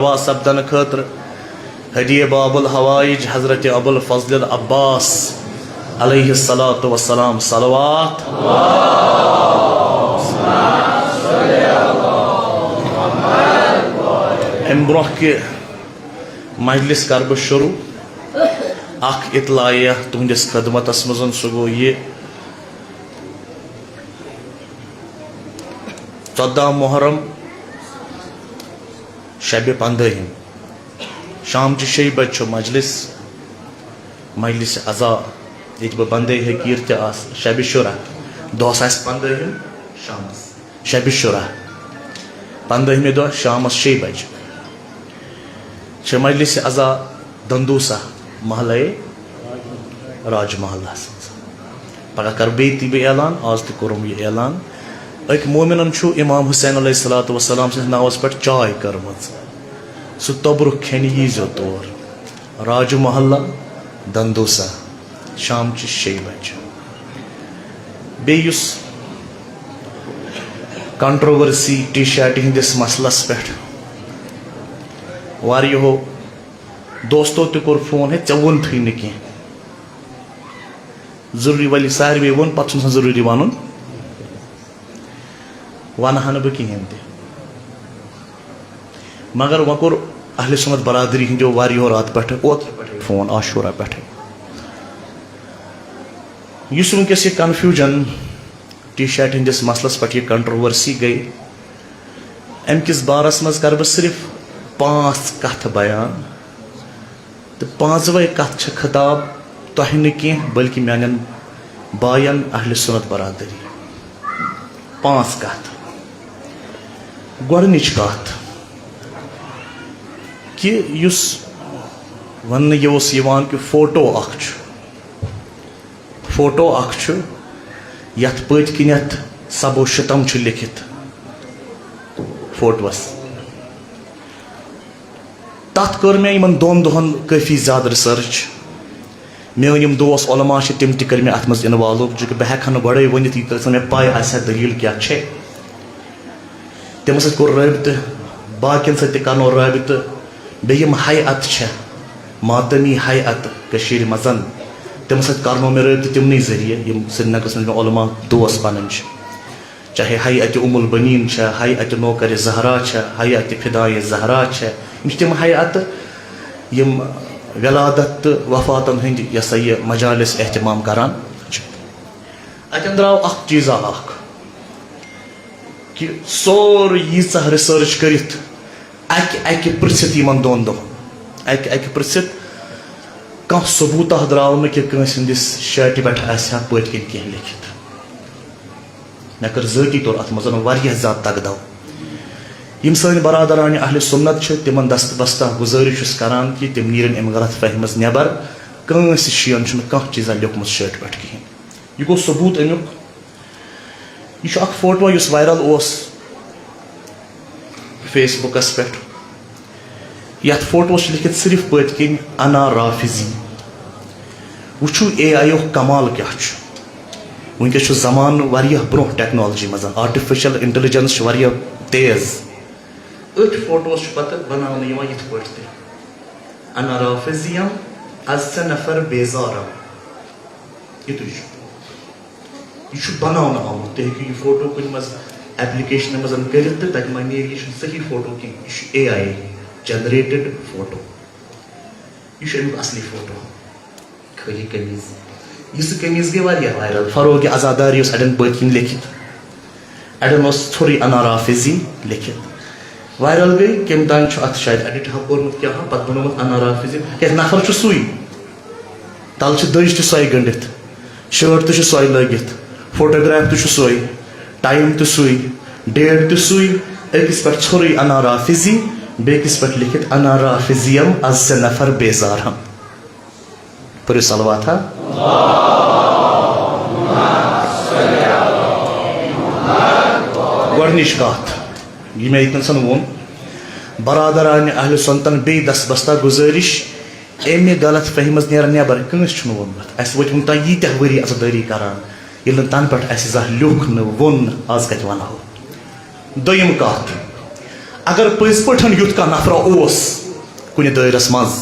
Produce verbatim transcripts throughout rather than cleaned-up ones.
روا سپدنہٕ خٲطرٕ ہدیہ باب الحوائج حضرت ابو الفضل العباس علیہ الصلوۃ والسلام صلوات۔ امہِ برونٛہہ کہِ مجلس کرٕ بہٕ شروع۔ اکھ اطلاعیہ تُہنٛدِس خدمتس منٛز، سُہ گوٚو یہِ، ژۄداہ محرم، شبِ پندٲہِم، شامچہِ شیٚیہِ بجہِ چھُ مجلس، مجلس عزا، ییٚتہِ بہٕ بندے حقیٖر تہِ آسہٕ۔ شبِ شُرا، دۄہس آسہِ پندٲہِم، شامس شبِ شُرا، پندٲہمہِ دۄہ شامس شیٚیہِ بجہِ چھِ مجلس عزا دندوسا محلے راج محلس منٛز۔ پگاہ کرٕ بیٚیہِ تہِ بہٕ اعلان، آز تہِ کوٚرُم یہِ اعلان۔ أکۍ مومنن چھُ امام حسین علیہ الصلوۃ والسلام سٕنٛدِس ناوس پٮ۪ٹھ چاے کٔرمٕژ، سُہ توٚبرُک کھیٚنہِ ییٖزیو تور۔ راج محلہ دندوسا، شامچہِ شیٚیہِ بجہِ۔ بیٚیہِ یُس کنٹروورسی ٹی شرٹہِ ہٕنٛدِس مسلس پٮ۪ٹھ واریاہو دوستو تہِ کوٚر فون، ہے، ژےٚ ووٚنتھٕے نہٕ کینٛہہ۔ ضروٗری، وۄنۍ ساروے ووٚن، پتہٕ چھُنہٕ آسان ضروٗری ونُن، ونہٕ ہا نہٕ بہٕ کِہیٖنۍ تہِ۔ مگر وۄنۍ کوٚر اہل سنت برادری ہٕنٛدیو واریاہو راتہٕ پٮ۪ٹھٕ، اوترٕ پٮ۪ٹھٕ فون، عاشورہ پٮ۪ٹھٕ۔ یُس وٕنکیٚس یہِ کنفیوجن ٹی شرٹہِ ہٕنٛدِس مسلس پٮ۪ٹھ یہِ کنٹروورسی گٔے، امہِ کِس بارس منٛز کرٕ بہٕ صرف پانٛژھ کتھٕ بیان۔ تہٕ پانٛژوے کتھٕ چھِ خطاب تۄہہِ نہٕ کینٛہہ، بلکہِ میانٮ۪ن باین اہل سنت برادری۔ پانٛژھ کتھٕ۔ گۄڈٕنِچ کتھ کہِ یُس وننہٕ یہِ اوس یِوان کہِ فوٹو اکھ چھُ، فوٹو اکھ چھُ، یتھ پٔتۍ کِنٮ۪تھ صبو شتم چھُ لیکھِتھ فوٹوس۔ تتھ کٔر مےٚ یِمن دۄن دۄہن کٲفی زیادٕ ریسرچ۔ میٲنۍ یِم دوس علماء چھِ، تِم تہِ کٔرۍ مےٚ اتھ منٛز انوالو، چونکہ بہٕ ہٮ۪کہٕ ہا نہٕ گۄڈے ؤنِتھ یوٗتاہ نہٕ مےٚ پاے آسہِ ہا دٔلیٖل کیٛاہ چھےٚ۔ تِمن سۭتۍ کوٚر رٲبطہٕ، باقین سۭتۍ تہِ کرنو رٲبطہٕ۔ بیٚیہِ یِم ہیئت چھےٚ، ماتمی ہیئت کٔشیٖرِ منٛز، تِمن سۭتۍ کرنو مےٚ رٲبطہٕ تِمنٕے ذٔریعہٕ، یِم سرینگرس منٛز مےٚ علماء دوس بنان چھِ۔ چاہے ہیئت ام البنین چھےٚ، ہیئت نوکر زہرا چھےٚ، ہیئت فدائے زہرا چھےٚ، یِم چھِ تِم ہیئتہٕ یِم ولادت تہٕ وفاتن ہٕنٛدۍ، یہِ ہسا یہِ، مجالس اہتمام کران چھِ۔ اتٮ۪ن درٛاو اکھ چیٖزا اکھ کہِ سورُے ییٖژاہ ریسرچ کٔرِتھ اکہِ اکہِ پرژھِتھ یِمن دۄن دۄہن، اکہِ اکہِ پرژھِتھ کانٛہہ ثبوٗتہ درٛاو نہٕ کہِ کٲنٛسہِ ہٕنٛدِس شرٹہِ پٮ۪ٹھ آسہِ ہا پٔتۍ کِنۍ کینٛہہ لیکھِتھ۔ مےٚ کٔر ذٲتی طور اتھ منٛز واریاہ زیادٕ دگ دو۔ یِم سٲنۍ برادرانہِ اہل سنت چھِ، تِمن دست بستہ گزٲرِش چھُس کران کہِ تِم نیرن امہِ غلط فہمی منٛز نٮ۪بر۔ کٲنٛسہِ شیعن چھُنہٕ کانٛہہ چیٖزا لیوٚکھمُت شرٹہِ پٮ۪ٹھ کِہیٖنۍ۔ یہِ گوٚو ثبوٗت امیُک۔ یہِ چھُ اکھ فوٹو یُس وائرل اوس فیس بُکس پٮ۪ٹھ۔ یتھ فوٹوس چھُ لیکھِتھ صرف پٔتۍ کِنۍ انا رافضی۔ وٕچھِو اے آی یُک کمال کیٛاہ چھُ۔ وٕنکیٚس چھُ زمانہٕ واریاہ برونٛہہ ٹیکنالوجی منٛز، آرٹیفیشل انٹیلیجنس چھِ واریاہ تیز۔ أتھۍ فوٹوس چھُ پتہٕ بناونہٕ یِوان یِتھ پٲٹھۍ تہِ، انا رافضیم، از ژےٚ نفر بیزارم۔ یِتُے چھُ۔ یہِ چھُ بناونہٕ آمُت۔ تُہۍ ہیٚکِو یہِ فوٹو کُنہِ منٛز ایپلیکیشنہِ منٛز کٔرِتھ تہٕ تَتہِ ما نیرِ، یہِ چھُنہٕ صحیح فوٹو کینٛہہ، یہِ چھُ اے آی جنریٹڈ فوٹو۔ یہِ چھُ اَمیُک اصلی فوٹو۔ خٲلی قمیٖض۔ یہِ سُہ قمیٖض گٔے واریاہ وائرل۔ فروغ عزاداری اوس اَڑٮ۪ن پٔتۍ کِنۍ لیکھِتھ۔ اَڑٮ۪ن اوس ژھوٚرُے انا رافضی لیکھِتھ۔ وائرل گٔے، کٔمۍ تام چھُ اَتھ شاید ایڈٹ ہا کوٚرمُت کیٛاہ ہا، پَتہٕ بنوومُت انا رافضی۔ کیٛازِ نفر چھُ سُے۔ تَلہٕ چھِ دٔج تہِ سۄے گٔنٛڈِتھ، شٲٹ تہِ چھِ سۄے لٲگِتھ، فوٹوگراف تہِ چھُ سُے، ٹائم تہِ سُے، ڈیٹ تہِ سُے، أکِس پٮ۪ٹھ ژھوٚرُے انا رافضی، بیٚکِس پٮ۪ٹھ لیکھِتھ انا رافضیم از ژےٚ نفر بیزار ہم۔ پٔرِو صلوات ہا۔ گۄڈٕنِچ کَتھ، یہِ مےٚ ییٚتنَس ووٚن، برادرانہِ اہل سنتن بیٚیہِ دستبستہ گُزٲرِش، اَمہِ غلط فہمی منٛز نیران نٮ۪بر، کٲنٛسہِ چھُنہٕ ووٚنمُت۔ اَسہِ وٲتۍ وُنیُک تام ییٖتیٛاہ ؤری عزادٲری کران، ییٚلہِ نہٕ تَنہٕ پٮ۪ٹھ اَسہِ زانٛہہ لیوٚکھ نہٕ، ووٚن نہٕ، از کَتہِ وَنہو؟ دوٚیِم کَتھ، اگر پٔزۍ پٲٹھۍ یُتھ کانٛہہ نفرا اوس کُنہِ دٲیرس منٛز،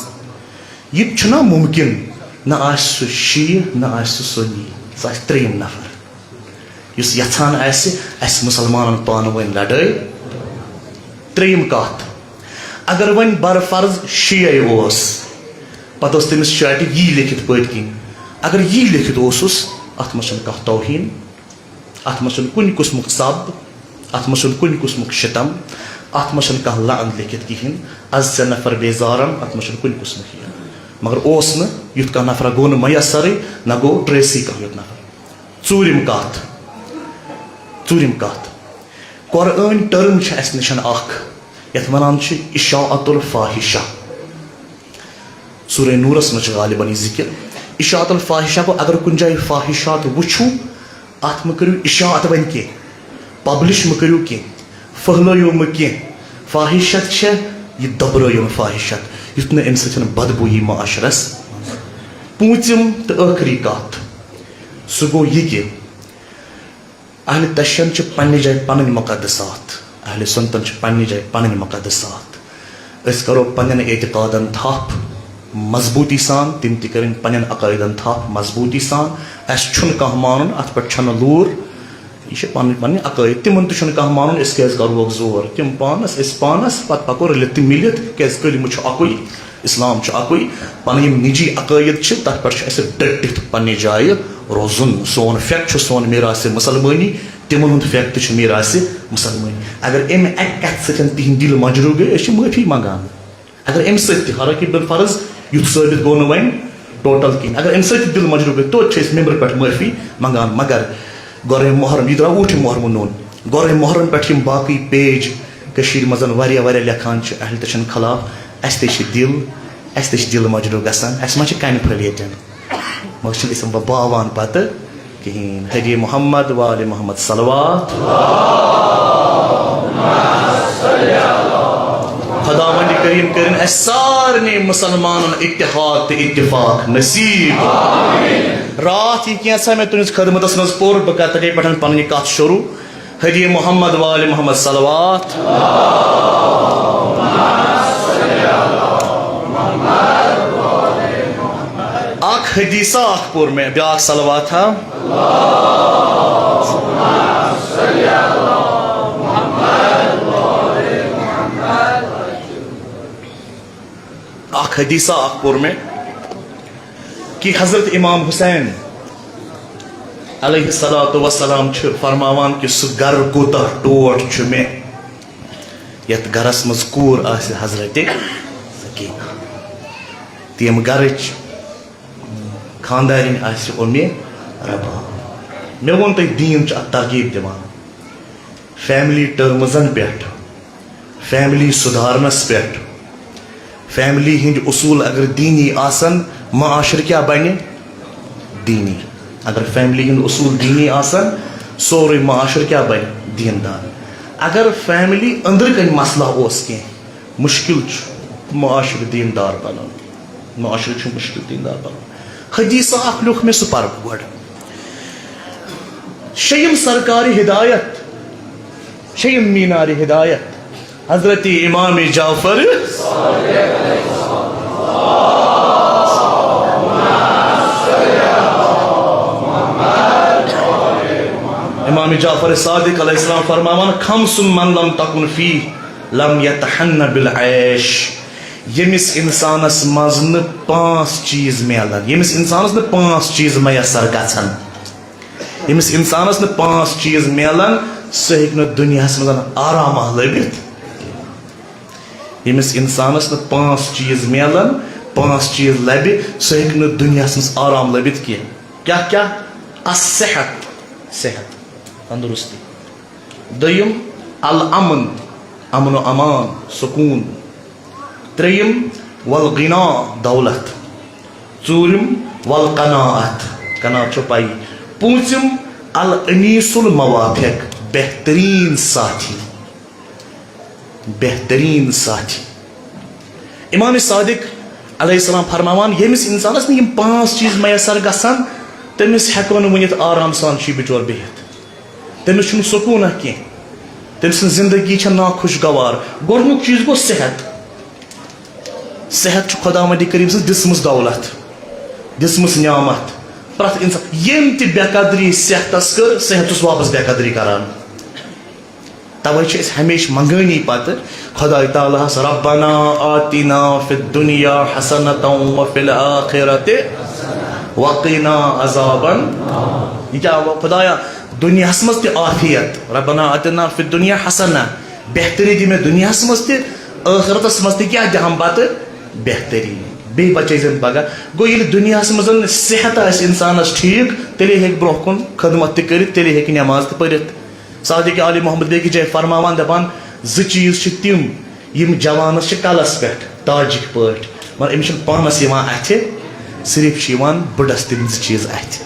یہِ تہِ چھُنہ مُمکِن، نہ آسہِ سُہ شیعہ، نہ آسہِ سُہ سُنی، سُہ آسہِ ترٛیٚیِم نفر، یُس یژھان آسہِ اَسہِ مُسلمانن پانہٕ ؤنۍ لڑٲے۔ ترٛیٚیِم کتھ، اگر وۄنۍ برفرض شیعہ اوس، پتہٕ اوس تٔمِس چاٹہِ یی لیکھِتھ پٔتۍ کِنۍ، اگر یی لیکھِتھ اوسُس، اتھ منٛز چھُنہٕ کانٛہہ توہین، اتھ منٛز چھُنہٕ کُنہِ قٕسمُک سب، اتھ منٛز چھُنہٕ کُنہِ قٕسمُک شتم، اتھ منٛز چھُنہٕ کانٛہہ لعن لیکھِتھ کِہیٖنۍ، از ژےٚ نفر بیزارن، اتھ منٛز چھُنہٕ کُنہِ قٕسمُک یہِ۔ مگر اوس نہٕ یُتھ کانٛہہ نفرا، گوٚو نہٕ میسرٕے، نہ گوٚو ٹریسٕے کانٛہہ یُتھ نفر۔ ژوٗرِم کتھ، ژوٗرِم کتھ، قرآن ٹرم چھِ اسہِ نِش اکھ، یتھ ونان چھِ اشاعت الفاحشہ۔ سورہ نورس منٛز چھِ غالباً یہِ ذکر۔ اشاعت الفاحشہ گوٚو، اگر کُنہِ جایہِ فاحشات وٕچھِو، اتھ مہ کٔرِو اشاعت وۄنۍ کینٛہہ، پبلش مہ کٔرِو کینٛہہ، پھٔہلٲیِو مہ کینٛہہ۔ فاحشت چھےٚ، یہِ دۄبرٲیِو نہٕ فاحشت، یُتھ نہٕ امہِ سۭتۍ بدبو یی معاشرس۔ پوٗنٛژِم تہٕ ٲخری کتھ، سُہ گوٚو یہِ کہِ اہل تشین چھِ پننہِ جایہِ پنٕنۍ مقدسات، اہل سنتن چھِ پننہِ جایہِ پنٕنۍ مقدسات۔ أسۍ کرو پننٮ۪ن اعتقادن تھپھ مضبوٗطی سان، تِم تہِ کرن پننٮ۪ن عقٲیدن تھپھ مضبوٗطی سان۔ اسہِ چھُنہٕ کانٛہہ مانُن، اتھ پٮ۪ٹھ چھنہٕ لوٗر، یہِ چھِ پنٕنۍ پنٕنۍ عقٲید، تِمن تہِ چھُنہٕ کانٛہہ مانُن، أسۍ کیازِ کرہوکھ زور؟ تِم پانس، أسۍ پانس، پتہٕ پکو رٔلِتھ تہٕ مِلِتھ، کیازِ کلمہٕ چھُ اکُے۔ اسلام چھُ اکُے، پنٕنۍ یِم نجی عقٲیِد چھِ، تتھ پٮ۪ٹھ چھُ اسہِ ڈٔٹِتھ پننہِ جایہِ روزُن۔ سون فیکٹ چھُ، سون میراث مسلمٲنی، تِمن ہُنٛد فیکٹ چھُ میراث مسلمٲنی۔ اگر امہِ اکہِ کتھِ سۭتۍ تِہنٛدۍ دِل مجروح گٔے، أسۍ چھِ معٲفی منگان۔ اگر امہِ سۭتۍ تہِ، حالانکہ بالفرض یُتھ ثٲبت گوٚو نہٕ وۄنۍ ٹوٹل کِہیٖنۍ، اگر امہِ سۭتۍ تہِ دِل مجروح گٔے، توتہِ چھِ أسۍ ممبرٕ پٮ۪ٹھ معٲفی منگان۔ مگر گۄرے محرم، یہِ درٛاو اوٗٹھِ محرمہٕ نوٚن۔ گۄرے محرم پٮ۪ٹھ یِم باقٕے پیج کٔشیٖرِ منٛز واریاہ واریاہ لیکھان چھِ اہل تشین خلاف، اَسہِ تہِ چھِ دِل، اَسہِ تہِ چھِ دِل مجروح گژھان، اَسہِ ما چھِ کَنہِ پھٔلۍ ییٚتٮ۪ن؟ مگر چھِنہٕ أسۍ یِم باوان پَتہٕ کِہیٖنۍ۔ ہدی محمد وآل محمد صلوات۔ خداوند کریم کٔرِن اَسہِ سارنٕے مُسلمانَن اتحاد تہٕ اتفاق نصیب۔ راتھ یہِ کینٛژھا مےٚ تُہٕنٛدِس خدمتس منٛز پوٚر، بہٕ کرٕ تَتے پٮ۪ٹھ پنٕنۍ کتھ شروع۔ ہدی محمد وآل محمد صلوات۔ اکھ حدیثہ اکھ پوٚر مےٚ، بیٛاکھ صلوات ہا۔ اکھ حدیثہ اکھ پوٚر مےٚ کہ حضرت امام حسین علیہ الصلوۃ والسلام چھِ فرماوان کہ سُہ گرٕ کوٗتاہ ٹوٹھ چھُ مےٚ، یتھ گرس منٛز کوٗر آسہِ حضرت سکینہ، تہٕ ییٚمہِ گرٕچ خاندارِنۍ آسہِ اُمہِ رباب۔ مےٚ ووٚن تۄہہِ، دیٖن چھُ اتھ ترغیب دِوان۔ فیملی ٹرمزن پٮ۪ٹھ، فیملی سُدھارنس پٮ۪ٹھ، فیملی ہٕنٛدۍ اصوٗل اگر دیٖنی آسن، معاشرٕ کیٛاہ بنہِ؟ دیٖنی۔ اگر فیملی ہٕنٛدۍ اصوٗل دیٖنی آسن، سورُے معاشرٕ کیٛاہ بنہِ؟ دیٖندار۔ اگر فیملی أنٛدرٕ کنۍ مسلہٕ اوس کینٛہہ، مُشکِل چھُ معاشرٕ دیٖندار بنُن۔ معاشرٕ چھُ مُشکِل دیٖندار بنُن۔ حدیثہ اکھ لیوٚکھ مےٚ، سُہ پرٕ بہٕ گۄڈٕ۔ شیٚیِم سرکار ہدایت، شیٚیِم مینار ہدایت، حضرت امام جعفر۔ امام جعفر صادق علیہ السلام فرماوان، "خمس من لم تکن فیہ لم یتہن بالعیش"۔ ییٚمِس اِنسانَس منٛز نہٕ پانٛژھ چیٖز میلن، ییٚمِس اِنسانَس نہٕ پانٛژھ چیٖز میسر گژھن، ییٚمِس اِنسانَس نہٕ پانٛژھ چیٖز میلن، سُہ ہیٚکہِ نہٕ دُنیاہَس منٛز آرامہ لٔبِتھ۔ ییٚمِس اِنسانَس نہٕ پانٛژھ چیٖز میلن، پانٛژھ چیٖز لَبہِ، سُہ ہیٚکہِ نہٕ دُنیاہَس منٛز آرام لٔبِتھ کینٛہہ۔ کیٛاہ کیٛاہ؟ الصحت، صحت، تندرستی۔ دوٚیِم، الامن، امن و امان، سکوٗن۔ ترٛیٚیِم، والغنا، دولت۔ ژوٗرِم، والقناعت، قناعت چھو پَیی۔ پوٗنٛژِم، الانیس الموافق، بہتریٖن ساتھی۔ بہتریٖن ساتھی۔ امام صادق علیہ السلام فرماوان، ییٚمِس اِنسانَس نہٕ یِم پانٛژھ چیٖز میسر گژھن، تٔمِس ہٮ۪کو نہٕ ؤنِتھ آرام سان چھُ یہِ بِچور بِہِتھ۔ تٔمِس چھُنہٕ سکوٗنہ کینٛہہ۔ تٔمۍ سٕنٛز زندگی چھےٚ ناخوشگوار۔ گۄڈٕنیُک چیٖز گوٚو صحت۔ صحت چھُ خۄداوندِ کریم سٕنٛز دِژمٕژ دولت، دِژمٕژ نعمت۔ پرٛٮ۪تھ اِنسان، ییٚمۍ تہِ بے قدری صحتس کٔر، صحت چھُس واپس بے قدری کران۔ توے چھِ أسۍ ہمیشہِ منگٲنی پتہٕ خۄداے تعالیٰ ہس، "ربنا آتنا فی الدنیا حسنة وفی الآخرة وقنا عذاب النار۔" یہِ کیٛاہ گوٚو؟ خۄدایا، دُنیاہس منٛز تہِ عافیت، "ربنا آتنا فی الدنیا حسنة"، بہتری دِ مےٚ دُنیاہس منٛز تہِ، ٲخرتس منٛز تہِ کیٛاہ دِہم پتہٕ؟ بہتری۔ بیٚیہِ بچٲیزٮ۪م پگاہ۔ گوٚو، ییٚلہِ دُنیاہس منٛز صحت آسہِ انسانس ٹھیٖک، تیٚلے ہیٚکہِ برٛونٛہہ کُن خدمت تہِ کٔرِتھ، تیٚلے ہیٚکہِ نٮ۪ماز تہِ پٔرِتھ۔ صادق عالی محمد بیٚکِس جایہِ فرماوان، دپان، زٕ چیٖز چھِ تِم، یِم جوانس چھِ کلس پٮ۪ٹھ تاجِکۍ پٲٹھۍ، مگر أمِس چھِنہٕ پانس یِوان اَتھِ، صرف چھِ یِوان بٕڈس تِم زٕ چیٖز اَتھِ۔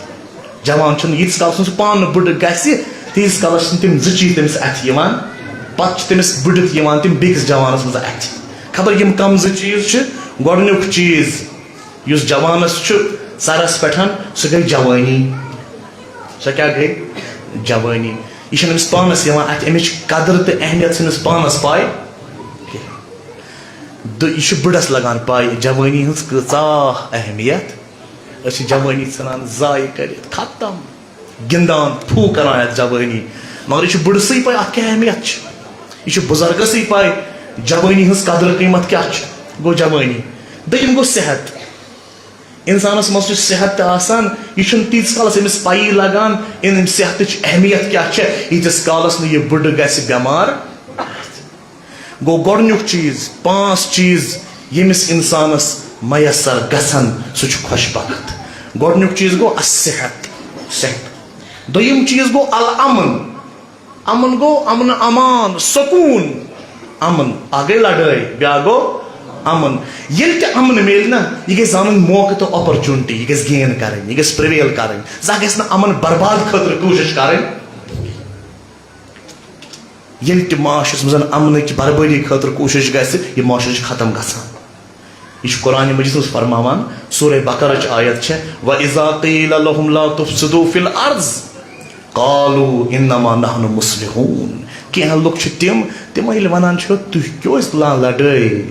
جوان چھُنہٕ، ییٖتِس کالس نہٕ سُہ پانہٕ بٕڈٕ گژھِ، تیٖتِس کالس چھِنہٕ تِم زٕ چیٖز تٔمِس اَتھِ یِوان، پتہٕ چھِ تٔمِس بٕڈِتھ یِوان تِم بیٚکِس جوانس منٛز اَتھِ۔ خبر یِم کم زٕ چیٖز چھِ؟ گۄڈٕنیُک چیٖز، یُس جوانس چھُ سرس پٮ۪ٹھ، سُہ گٔے جوٲنی۔ سۄ کیٛاہ گٔے؟ جوٲنی۔ یہِ چھَنہٕ أمِس پانس یِوان اَتھِ، اَمِچ قدر تہٕ اہمیت چھَنہٕ أمِس پانس پاے کینٛہہ۔ دُ-، یہِ چھُ بٕڈس لگان پاے جوٲنی ہٕنٛز کۭژاہ اہمیت۔ أسۍ چھِ جوٲنی ژھٕنان ضایع کٔرِتھ، ختم۔ گِنٛدان، پھوٗ کران یَتھ جوٲنی۔ مگر یہِ چھُ بٕڈسٕے پاے اَتھ کیٛاہ اہمیت چھِ۔ یہِ چھُ بُزرگسٕے پاے جوٲنی ہٕنٛز قدر قۭمت کیٛاہ چھِ۔ گوٚو جوٲنی۔ دوٚیِم گوٚو صحت۔ اِنسانَس منٛز چھُ صحت تہِ آسان، یہِ چھُنہٕ تیٖتِس کالَس أمِس پَیی لَگان، أمۍ صحتٕچ اہمیت کیٛاہ چھےٚ، ییٖتِس کالَس نہٕ یہِ بٕڈٕ گژھِ بٮ۪مار۔ گوٚو گۄڈٕنیُک چیٖز، پانٛژھ چیٖز ییٚمِس اِنسانَس میسر گژھن، سُہ چھُ خۄش بخت۔ گۄڈٕنیُک چیٖز گوٚو الصحت، صحت۔ دوٚیِم چیٖز گوٚو الامن۔ امن گوٚو امن امان، سکوٗن۔ امن، اکھ گٔے لڑٲے، بیٛاکھ گوٚو امن۔ ییٚلہِ تہِ امن میلہِ نا، یہِ گژھِ زانُن موقعہٕ تہٕ opportunity، یہِ گژھِ gain کرٕنۍ، یہِ گژھِ prevail کرٕنۍ۔ زانٛہہ گژھِ نہٕ امن برباد خٲطرٕ کوٗشش کرٕنۍ۔ ییٚلہِ تہِ معاشرس منٛز امنٕچ بربٲدی خٲطرٕ کوٗشش گژھِ، یہِ معاشرٕ چھُ ختم گژھان۔ یہِ چھُ قرآن مجیدس منٛز فرماوان، سورہ بقرہ چہِ آیت چھےٚ، "وَإِذَا قِيلَ لَهُمْ لَا تُفْسِدُوا فِي الْأَرْضِ قَالُوا إِنَّمَا نَحْنُ مُصْلِحُونَ۔" کینٛہہ لُکھ چھِ تِم، تِمن ییٚلہِ ونان چھِ، "تُہۍ کیٛازِ تُلان لڑٲے؟"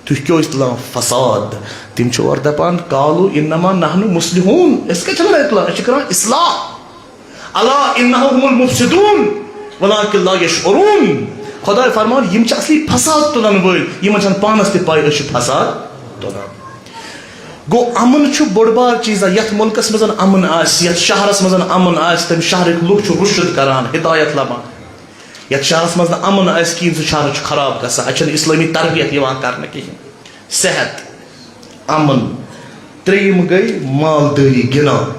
تُہۍ کیٛازِ تُلان فساد؟ تِم چھِ اورٕ دَپان، "قالوا إنما نحن مصلحون۔" أسۍ کَتہِ چھِ لڑٲے تُلان؟ أسۍ چھِ کران اصلاح۔ "ألا إنهم هم المفسدون ولكن لا يشعرون۔" خۄداے فرمان، یِم چھِ اصلی فساد تُلن وٲلۍ، یِمن چھَنہٕ پانَس تہِ پَے أسۍ چھِ فساد تُلان۔ گوٚو، امن چھُ بوٚڑ بار چیٖزا۔ یَتھ مُلکَس منٛز امن آسہِ، یَتھ شہرَس منٛز امن آسہِ، تَمہِ شہرٕکۍ لُکھ چھِ رُشد کران، ہدایت لبان۔ یَتھ شہرَس منٛز نہٕ امن آسہِ کِہیٖنۍ، سُہ شہر چھُ خراب گژھان، اَتہِ چھَنہٕ اسلٲمی تربیت یِوان کرنہٕ کِہیٖنۍ۔ صحت، امن، ترٛیٚیِم گٔے مالدٲری، گِنان۔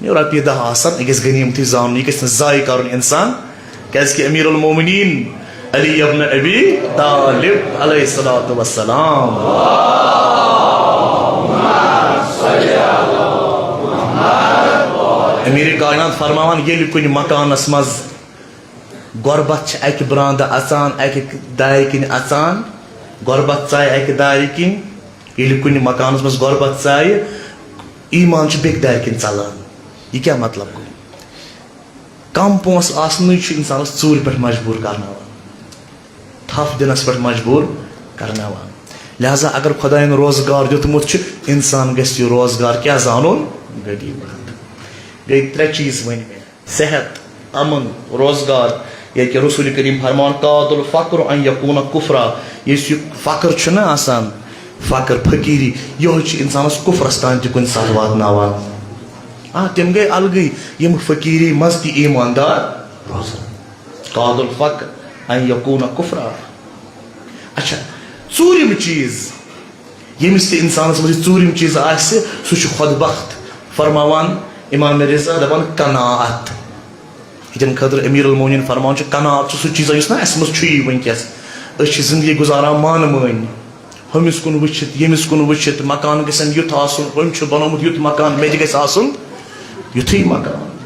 یہِ رۄپیہِ دَہ آسن، یہِ گژھِ غنیٖمتٕے زانُن، یہِ گژھِ نہٕ ضایع کرُن اِنسان، کیازِ کہِ امیر المومنین علی ابن ابی طالب علیہ الصلوۃ والسلام۔ امیر کائنات فرماوان، ییٚلہِ کُنہِ مکانس منٛز غربت چھِ اَکہِ برٛانٛدٕ اَژان، اَکہِ دارِ کِنۍ اَژان، غربت ژایہِ اَکہِ دارِ کِنۍ، ییٚلہِ کُنہِ مکانَس منٛز غربت ژایہِ، ایٖمان چھُ بیٚکہِ دارِ کِنۍ ژَلان۔ یہِ کیٛاہ مطلب گوٚو؟ کَم پونٛسہٕ آسنُے چھُ اِنسانَس ژوٗرِ پٮ۪ٹھ مجبوٗر کرناوان، تھپھ دِنَس پٮ۪ٹھ مجبوٗر کرناوان۔ لہذا اگر خۄدایَن روزگار دیُتمُت چھُ، اِنسان گژھِ یہِ روزگار کیٛاہ زانُن؟ غنیٖمت۔ گٔے ترٛےٚ چیٖز ؤنۍ مےٚ۔ صحت، امن، روزگار، ییٚلہِ کہِ رسول کریم فرمان، "کاد الفقر ان یکون کفرا"، یُس یہِ فقر چھُنہ آسان، فقر، فقیری، یِہوٚے چھُ انسانس کفرس تام تہِ کُنہِ ساتہٕ واتناوان۔ آ، تِم گٔے الگٕے، یِم فقیری منٛز تہِ ایماندار روزان۔ کاد الفقر ان یکون کفرا۔ اچھا، ژوٗرِم چیٖز، ییٚمِس تہِ اِنسانَس منٛز یہِ ژوٗرِم چیٖز آسہِ، سُہ چھُ خۄد بخت۔ فرماوان امام رضا، دَپان، قناعت۔ ییٚتٮ۪ن خٲطرٕ امیر المومنین فرمان چھُ، قناعت چھُ سُہ چیٖزا یُس نہٕ اَسہِ منٛز چھُیی وٕنکیٚس۔ أسۍ چھِ زندگی گُزاران مانہٕ مٲنۍ، ہُمِس کُن وٕچھِتھ، ییٚمِس کُن وٕچھِتھ، مکان گژھن یُتھ آسُن، أمۍ چھُ بنومُت یُتھ مکان، مےٚ تہِ گژھِ آسُن یُتھُے مکان۔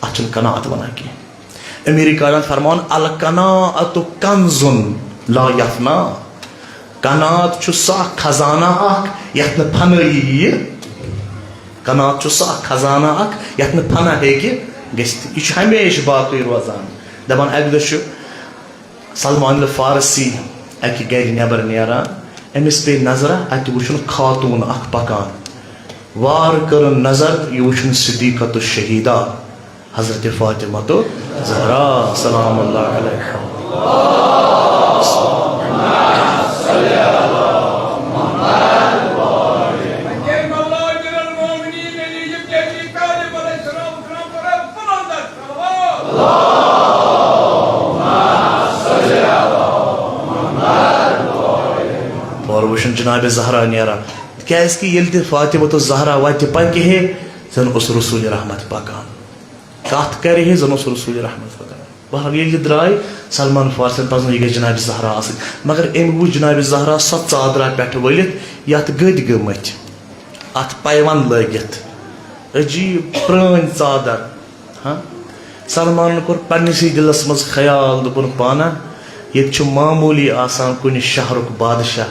اَتھ چھُنہٕ قناعت وَنان کینٛہہ۔ امیر کائنات فرمان، "القناعت کنز لا یفنا"۔ قناعت چھُ سُہ اکھ خزانہ اکھ یَتھ نہٕ فنٲیی یِیہِ۔ قناعت چھُ سُہ اکھ خزانہ اکھ یَتھ نہٕ فنا ہیٚکہِ گٔژھِتھ۔ یہِ چھُ ہمیشہِ باقٕے روزان۔ دَپان، اَکہِ دۄہ چھُ سلمان الفارسی اکہِ گرِ نٮ۪بر نیران، أمِس پیٚیہِ نظرہ، اتہِ وُچھُن خاتوٗن اکھ پکان۔ وارٕ کٔرٕن نظر، یہِ وُچھُن صدیقۃ الشہیدہ حضرت فاطمۃ الزہرا سلام اللہ علیہا۔ اور وٕچھُن جناب زہرا نیران، کیازِ کہِ ییٚلہِ تہِ فاطمۃ الزہرا وتہِ پکہِ ہے، زن اوس رسول رحمت پکان۔ کتھ کرِ ہے، زن اوس رسول رحمت پکان۔ بہرحال ییٚلہِ یہِ درٛاے، سلمان فارسن پزنو یہِ گژھِ جناب زہرا آسٕنۍ، مگر أمۍ وُچھ جناب زہرا سۄ ژادرا پٮ۪ٹھٕ ؤلِتھ، یتھ گٔدۍ گٔمٕتۍ، اتھ پیوند لٲگِتھ، عجیب پرٛٲنۍ ژادر۔ ہاں، سلمانن کوٚر پننسٕے دلس منٛز خیال، دوٚپُن، پانا، ییٚتہِ چھُ معموٗلی آسان کُنہِ شہرُک بادشاہ،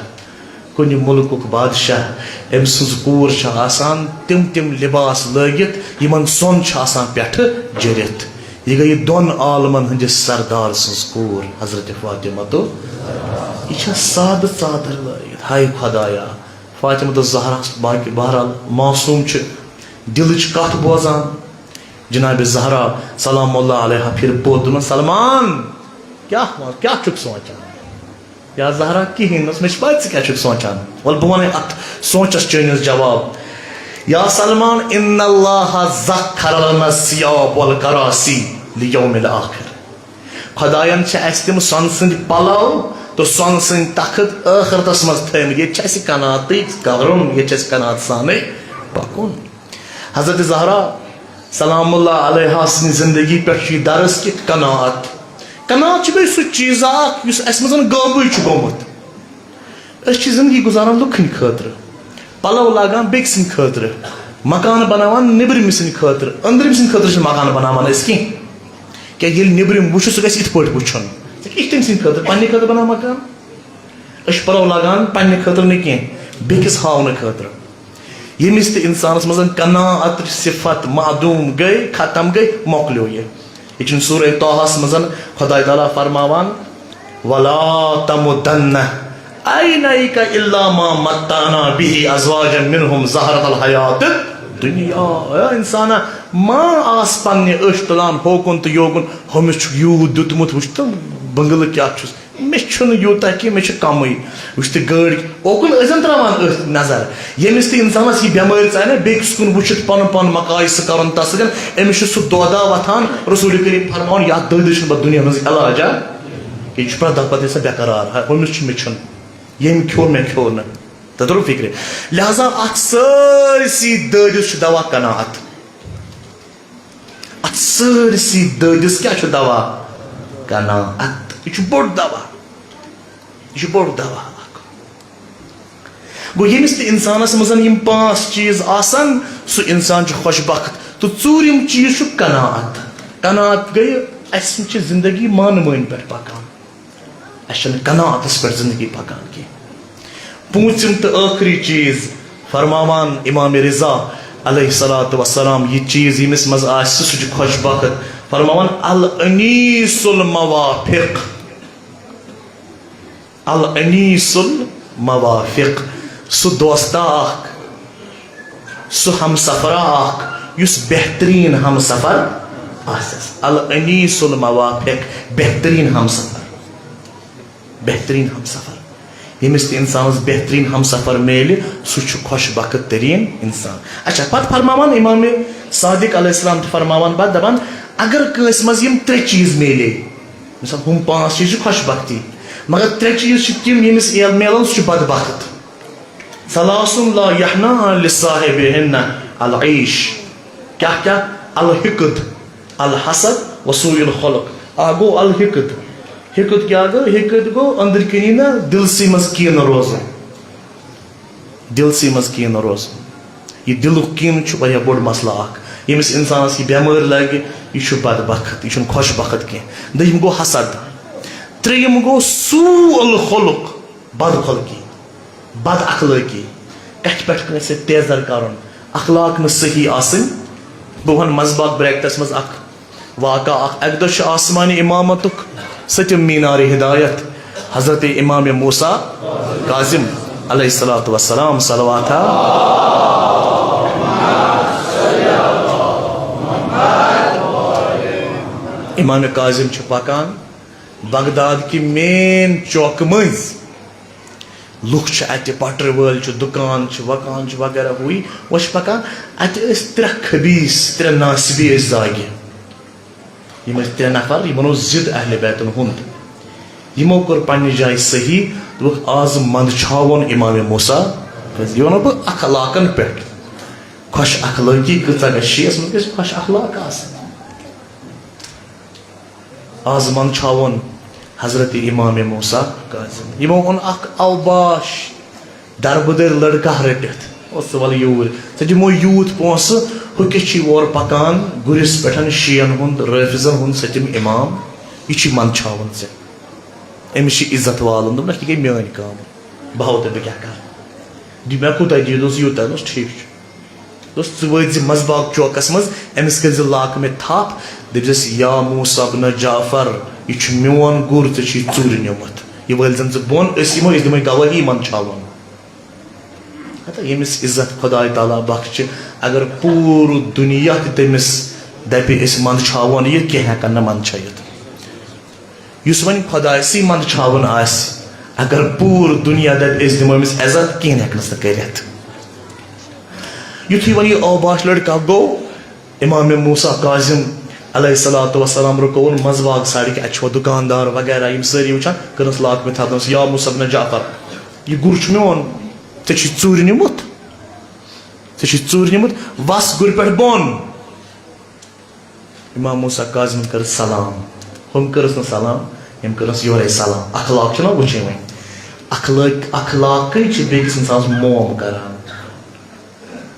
کُنہِ مُلکُک بادشاہ، أمۍ سٕنٛز کوٗر چھِ آسان تِم تِم لباس لٲگِتھ، یِمن سۄن چھُ آسان پٮ۪ٹھٕ جٔرِتھ۔ یہِ گٔیہِ دۄن عالمن ہٕنٛدِس سردار سٕنٛز کوٗر، حضرت فاطمہ۔ یہِ چھےٚ سادٕ ژادر لٲگِتھ۔ ہاے خۄدایا، فاطمہ الزہرا، باقی بہرحال معصوم چھِ، دلٕچ کتھ بوزان۔ جناب زہرا سلام اللہ علیہا پھر پوٚت، دوٚپُن، سلمان، کیٛاہ، کیٛاہ چھُکھ سونٛچان؟ یا زہرا، کِہیٖنۍ نہٕ، مےٚ چھِ پَے ژٕ کیٛاہ چھُکھ سونٛچان۔ وَلہٕ بہٕ وَنَے اَتھ سونٛچَس چٲنِس جواب۔ یا سلمان، ان اللہ ذخر لنا الثیاب والکراسی لیوم الآخر۔ خۄدایَن چھِ اَسہِ تِم سۄنہٕ سٕنٛدۍ پَلَو تہٕ سۄنہٕ سٕنٛدۍ تخت ٲخرتَس منٛز تھٲومٕتۍ۔ ییٚتہِ چھِ اَسہِ قناعتٕے کَرُن، ییٚتہِ چھِ اَسہِ قناعت سانٕے پَکُن۔ حضرت زہرا سلام اللہ علیہا سٕنٛدِ زندگی پٮ۪ٹھ چھُ یہِ درس کہِ قناعت۔ قناعت چھُ بیٚیہِ سُہ چیٖزا اکھ یُس اَسہِ منٛز غٲبٕے چھُ گوٚمُت۔ أسۍ چھِ زندگی گُزاران لُکھ ہٕنٛدِ خٲطرٕ، پلو لاگان بیٚکہِ سٕنٛدِ خٲطرٕ، مکان بناوان نیٚبرِمہِ سٕنٛدِ خٲطرٕ، أنٛدرِمہِ سٕنٛدِ خٲطرٕ چھِنہٕ مکان بناوان أسۍ کینٛہہ۔ کیٛازِ ییٚلہِ نیٚبرِم وٕچھِ، سُہ گژھِ یِتھ پٲٹھۍ وٕچھُن۔ ژےٚ کیٛاہ چھِ تٔمۍ سٕنٛدِ خٲطرٕ، پننہِ خٲطرٕ بناو مکان؟ أسۍ چھِ پلو لاگان پننہِ خٲطرٕ نہٕ کینٛہہ، بیٚکِس ہاونہٕ خٲطرٕ۔ ییٚمِس تہِ اِنسانَس منٛز قناعت صفت معدوم گٔے، ختم گٔے، مۄکلیو یہِ۔ یہِ چھُنہٕ سورہ طٰہَس منٛز خۄداے تعالیٰ فرماوان، وَلَا تَمُدَّنَّ عَيْنَيْكَ إِلَّا مَا مَتَّعْنَا بِهِ أَزْوَاجًا مِنْهُمْ زَهْرَةَ الْحَيَاةِ الدُّنْيَا۔ اے اِنسانا، ما آس پننہِ أچھ تُلان ہوکُن تہٕ یوکُن، ہُمِس چھُکھ یوٗت دیُتمُت، وٕچھ تہٕ بنگلہٕ کیٛاہ چھُس۔ مےٚ چھُنہٕ یوٗتاہ کینٛہہ، مےٚ چھِ کمٕے۔ وٕچھ تہٕ گٲڑۍ، اوکُن ٲسۍزٮ۪ن ترٛاوان أتھۍ نظر۔ ییٚمِس تہِ اِنسانَس یہِ بٮ۪مٲرۍ ژانہِ، بیٚکِس کُن وٕچھِتھ پَنُن پان مقایسہٕ کَرُن تَس سۭتۍ، أمِس چھُ سُہ دۄدا وۄتھان۔ رسول کریم فرماوان، یَتھ دٲدِس چھُنہٕ پَتہٕ دُنیا منٛز علاج، آ؟ یہِ چھُ پرٛٮ۪تھ دۄہ پَتہٕ یہِ سا بے قرار، ہا، ہُمِس چھُ، مےٚ چھُنہٕ، ییٚمۍ کھیوٚو مےٚ کھیوٚو نہٕ۔ تَتھ توٚرُو فِکرِ؟ لہذا اَتھ سٲرسٕے دٲدِس چھُ دوا قناعت۔ اتھ سٲرسٕے دٲدِس کیٛاہ چھُ دوا؟ قناعت۔ یہِ چھُ بوٚڑ دوا۔ یہِ چھُ بوٚڑ دوا اکھ۔ گوٚو، ییٚمِس تہِ اِنسانَس منٛز یِم پانٛژھ چیٖز آسَن، سُہ اِنسان چھُ خۄش بخت۔ تہٕ ژوٗرِم چیٖز چھُ قناعت۔ قناعت گٔیہِ، اَسہِ چھِ زندگی مانہٕ مٲنۍ پٮ۪ٹھ پکان۔ اَسہِ چھَنہٕ قناعتَس پٮ۪ٹھ زندگی پکان کینٛہہ۔ پوٗنٛژِم تہٕ ٲخری چیٖز فرماوان امام رضا علیہ الصلوۃ والسلام، یہِ چیٖز ییٚمِس منٛز آسہِ، سُہ چھُ خۄش بخت۔ فرماوان، الانیس الموافق، الانیس الموافق، سُہ دوستا اکھ، سُہ ہمسفرا اکھ یُس بہتریٖن ہمسفر آسٮ۪س۔ الانیس الموافق، بہتریٖن ہمسفر، بہتریٖن ہمسفر۔ ییٚمِس تہِ اِنسانَس بہتریٖن ہمسفر میلہِ، سُہ چھُ خۄش بخت تریٖن اِنسان۔ اچھا، پتہٕ فرماوان امام صادق علیہ السلام تہِ فرماوان پتہٕ دپان، اگر کٲنٛسہِ منٛز یِم ترٛےٚ چیٖز میلے، مثال، ہُم پانٛژھ چیٖز چھِ خۄش بختی، مگر ترٛےٚ چیٖز چھِ تِم، ییٚمِس ییٚلہِ میلن، سُہ چھُ بدبخت۔ ثلاث لا یحناها لصاحبهن العیش۔ کیٛاہ کیٛاہ؟ الحقد، الحسد، وسوء الخلق۔ اکھ گوٚو الحقد۔ حقد کیٛاہ گوٚو؟ حقد گوٚو أنٛدرۍ کِنی نہ دِلسٕے منٛز کینہٕ روزُن۔ دِلسٕے منٛز کینہٕ روزُن۔ یہِ دِلُک کینہٕ چھُ واریاہ بوٚڑ مسلہٕ اکھ۔ ییٚمِس اِنسانَس یہِ بٮ۪مٲرۍ لگہِ، یہِ چھُ بدبخت، یہِ چھُنہٕ خۄش بخت کینٛہہ۔ دوٚیِم گوٚو حسد۔ ترٛیٚیِم گوٚو سوء الخلق۔ بدخلقی، بد اخلٲقی، کتھِ پٮ۪ٹھ کٲنٛسہِ سۭتۍ تیزر کرُن، اخلاق نہٕ صحیح آسٕنۍ۔ بہٕ وَنہٕ منٛزباگ bracketس منٛز اکھ واقعہ اکھ۔ اکہِ دۄہ چھُ آسمانِ امامتُک سٔتِم مینار ہدایت حضرت امام موسیٰ کاظم علیہ الصلوۃ والسلام، صلوات۔ امام کاظم چھُ پکان بغداد کہِ مین چوکہٕ مٔنٛزۍ۔ لُکھ چھِ اَتہِ، پٹرِ وٲلۍ چھِ، دُکان چھِ، وکان چھِ وغیرہ ہوٗ یہِ۔ وۄنۍ چھِ پکان، اَتہِ ٲسۍ ترٛےٚ خبیٖث، ترٛےٚ ناسبی ٲسۍ زاگہِ۔ یِم ٲسۍ ترٛےٚ نفر، یِمن اوس ضد اہل بیتن ہُنٛد۔ یِمو کوٚر پننہِ جایہِ صحیح، دوٚپُکھ، "آز منٛدچھاوون امام موسیٰ۔" یہِ وَنو بہٕ اخلاقن پٮ۪ٹھ۔ خۄش اخلٲقی کۭژاہ گژھِ، شیعس منٛز گژھِ خۄش اخلاق آسٕنۍ۔ آز منٛدچھاوون حضرت امام موسیٰ کاظم۔ یِمو اوٚن اکھ اوباش دربٕدٔرۍ لڑکہٕ رٔٹِتھ۔ اوس سُہ، "وَلہٕ یوٗرۍ، ژےٚ دِمو یوٗت پونٛسہٕ، ہُہ کیٛاہ چھُے اورٕ پکان گُرِس پٮ۪ٹھ شیعن ہُنٛد، رٲفضن ہُنٛد سٔتِم امام، یہِ چھُے منٛدچھاوُن ژےٚ۔ أمِس چھِ عزت والُن۔" دوٚپنَس، "یہِ گٔے میٛٲنۍ کٲم، بہٕ ہاوو تۄہہِ بہٕ کیٛاہ کَرٕ۔ دِ مےٚ کوٗتاہ دِیِو؟" دوٚپُس، "یوٗتاہ۔" دوٚپُس، "ٹھیٖک چھُ۔" دوٚپُس، "ژٕ وٲتۍ زِ منٛزباگ چوکس منٛز، أمِس کٔرۍ زِ لاکمہِ تھپھ، دٔپۍ زٮ۪س، 'یا موسیٰ ابن جعفر، یہِ چھُ میون گُر، ژےٚ چھُے ژوٗرِ نیوٗمُت۔ یہِ وٲلۍ زن ژٕ بۄن، أسۍ یِمو، أسۍ دِمے گوٲہی، یہِ منٛدچھاوون۔'" ہتا ییٚمِس عزت خداے تعالیٰ بخشہِ، اگر پوٗرٕ دُنیا تہِ تٔمِس دپہِ، "أسۍ منٛدچھاوون یہِ"، کینٛہہ ہٮ۪کن نہٕ منٛدچھٲیِتھ۔ یُس وۄنۍ خۄدایسٕے منٛدچھاوُن آسہِ، اگر پوٗرٕ دُنیا دپہِ، "أسۍ دِمو أمِس عزت"، کِہیٖنۍ ہٮ۪کنَس نہٕ کٔرِتھ۔ یُتھُے وۄنۍ یہِ اوباش لڑکہٕ گوٚو، امام موسیٰ کاظم علیہ الصلوۃ والسلام رُکووُن منٛزباگ سڑکہِ، اَتہِ چھُ وۄنۍ دُکاندار وغیرہ، یِم سٲری وٕچھان، کٔرنَس لاکمہِ تھپھ، دوٚپنَس، "یا موسیٰ ابن جعفر، یہِ گُر چھُ میون، ژےٚ چھُے ژوٗرِ نیوٗمُت، ژےٚ چھُے ژوٗرِ نیوٗمُت، وَس گُرِ پٮ۪ٹھ بۄن۔" امام موسیٰ کاظمن کٔرٕس سلام۔ ہُم کٔرٕس نہٕ سلام، یِم کٔرٕس یورے سلام۔ اخلاق چھُنہ وٕچھِنۍ وۄنۍ۔ اخلٲق، اخلاقٕے چھِ بیٚکِس اِنسانَس موم کران۔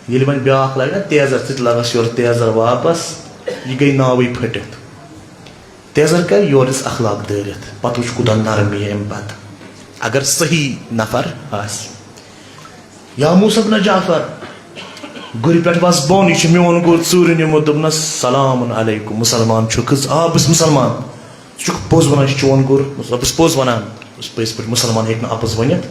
ییٚلہِ وۄنۍ بیٛاکھ لگہِ نہ تیزر، ژٕ تہِ لگس یورٕ تیزر واپس، یہِ گٔے ناوٕے پھٔٹِتھ۔ تیزر کرِ یورٕ دِس اخلاق دٲرِتھ، پتہٕ وٕچھ کوٗتاہ نرم یہِ اَمہِ پتہٕ، اگر صحیح نفر آسہِ۔ یا موسیٰ ابن جعفر، گُرِ پٮ۪ٹھ وَس بۄن، یہِ چھُ میون گُر ژوٗرِ نیوٗمُت۔ دوٚپنَس، "سلام علیکم، مُسلمان چھُکھ حظ؟" "آ، بہٕ چھُس مُسلمان۔" "ژٕ چھُکھ پوٚز وَنان، یہِ چھُ چون گُر؟" "بہٕ چھُس پوٚز وَنان۔" بہٕ چھُس پٔزۍ پٲٹھۍ، مُسلمان ہیٚکہِ نہٕ اَپُز ؤنِتھ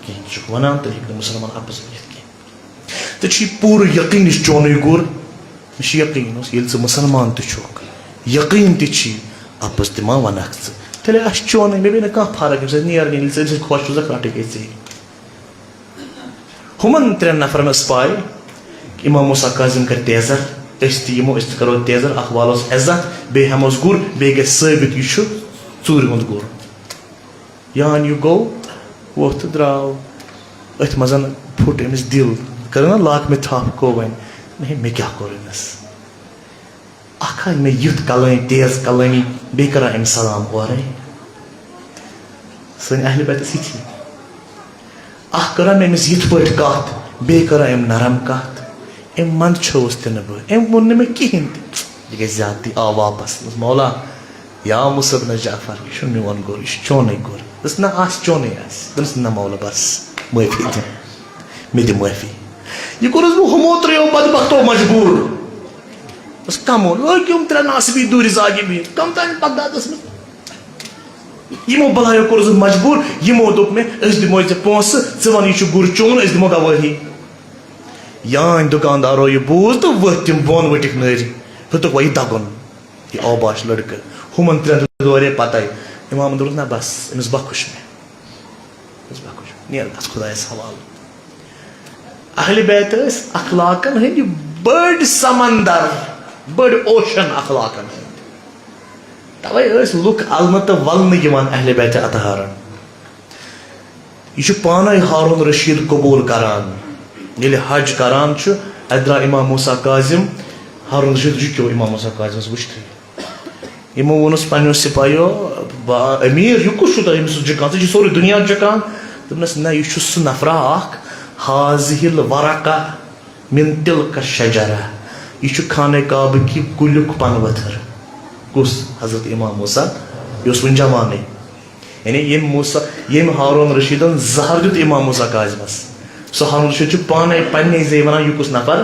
کِہیٖنۍ، ژٕ چھُکھ وَنان، تُہۍ ہیٚکِو نہٕ مُسلمان اَپُز ؤنِتھ کِہیٖنۍ۔ "ژےٚ چھُے پوٗرٕ یقیٖن یہِ چھُ چونُے گُر؟" "مےٚ چھُ یقیٖن۔" اوس، "ییٚلہِ ژٕ مُسلمان تہِ چھُکھ، یقیٖن تہِ چھی، اَپُز تہِ ما وَنَکھ ژٕ؟ تیٚلہِ آسہِ چونُے، مےٚ پیٚیہِ نہٕ کانٛہہ فرق، ییٚمہِ سۭتۍ نیر نِنہِ، ژٕ أمِس سۭتۍ خۄش چھُ، سۄ رَٹٕکھ أژے۔" ہُمن ترٛٮ۪ن نفرن ٲس پاے، امام موسیٰ کاظم کرِ تیزر، أسۍ تہِ یِمو، أسۍ تہِ کرو تیزر، اکھ والوس عزت، بیٚیہِ ہٮ۪موس گُر، بیٚیہِ گژھِ ثٲبت یہِ چھُ ژوٗرِ ہُنٛد گُر۔ یان یہِ گوٚو، ووٚتھ تہٕ درٛاو۔ أتھۍ منٛز پھُٹ أمِس دِل، کٔرٕن نا لاکمہِ تھپھ، گوٚو وۄنۍ، نہ مےٚ کیٛاہ کوٚر أمِس؟ اکھ ہا مےٚ یُتھ کلٲنۍ، تیز کلٲنی، بیٚیہِ کران أمِس سلام اورَے۔ سٲنۍ اہلِ بیت ٲسۍ یِتھی۔ اکھ کران أمِس یِتھ پٲٹھۍ کتھ، بیٚیہِ کران أمۍ نرم کتھ۔ أمۍ منٛدچھووُس تہِ نہٕ بہٕ، أمۍ ووٚن نہٕ مےٚ کِہیٖنۍ تہِ۔ یہِ گژھِ زیادتی، آو واپس۔ دوٚپُس، "مولا، یا موسیٰ ابن جعفر، یہِ چھُنہٕ میون گُر، یہِ چھُ چونُے گُر۔" دوٚپُس، "نہ، آسہِ چونُے آسہِ۔" دوٚپُس، "نہ مولا، بس، معٲفی دِ، مےٚ دِ معٲفی۔" یہِ کوٚرُس بہٕ ہُمو ترٛیٚیو بدبختو مجبوٗر۔ بس کمو لٲگۍ یِم ترٛےٚ ناسبی دوٗرِ زاگہِ بِہِتھ۔ کم تام بغدادس منٛز۔ یِمو بلایو کوٚرُس بہٕ مجبوٗر۔ یِمو دوٚپ مےٚ، "أسۍ دِموے ژےٚ پونٛسہٕ، ژٕ وَن یہِ چھُ گُر چون، أسۍ دِمو گوٲہی۔" یانۍ دُکاندارو یہِ بوٗز تہٕ ؤتھۍ تِم بۄن ؤٹِکھ نٲرۍ۔ ہیوٚتُکھ وۄنۍ یہِ دَگُن، یہِ اوباش لٔڑکہٕ۔ ہُمن ترٛٮ۪ن تہِ دورے پَتَے۔ اِمامن دوٚپُکھ، "نہ بس، أمِس بخش مےٚ۔" أمِس بخش۔ نیر گژھ خۄدایَس حوالہٕ۔ اہلِ بیت ٲسۍ اخلاقن ہٕنٛدۍ بٔڑۍ سمندر، بٔڑۍ اوشن اخلاقن ہٕنٛدۍ۔ توے ٲسۍ لُکھ النہٕ تہٕ ولنہٕ یِوان اہلِ بیت اطہارن۔ یہِ چھُ پانے ہارون رشید قبول کران۔ ییٚلہِ حج کران چھُ، اتہِ درٛاو امام موسیٰ کاظم، ہارون رشید رُکیو امام موسیٰ کاظمس وٕچھتھٕے۔ یِمو ووٚنُس پننیو سپایو، "با-، امیر، یہِ کُس چھُ تۄہہِ أمِس سۭتۍ جُکان؟ ژٕ چھُ سورُے دُنیا جُکان؟" دوٚپنس، "نہ، یہِ چھُ سُہ نفرا اکھ، حاذہ الورقہ من تلک الشجرہ، یہِ چھُ خانہ کعبہٕ کہِ کُلیُک پنہٕ ؤتھٕر۔" کُس؟ حضرت امام موسیٰ، یہِ اوس وُنہِ جوانٕے۔ یعنی ییٚمۍ موسیٰ، ییٚمۍ ہارون رشیدن زہر دیُت امام موسیٰ کاظمس، سُہ ہارون رشید چھُ پانے پننے زیٚیہِ ونان، یہِ کُس نفر؟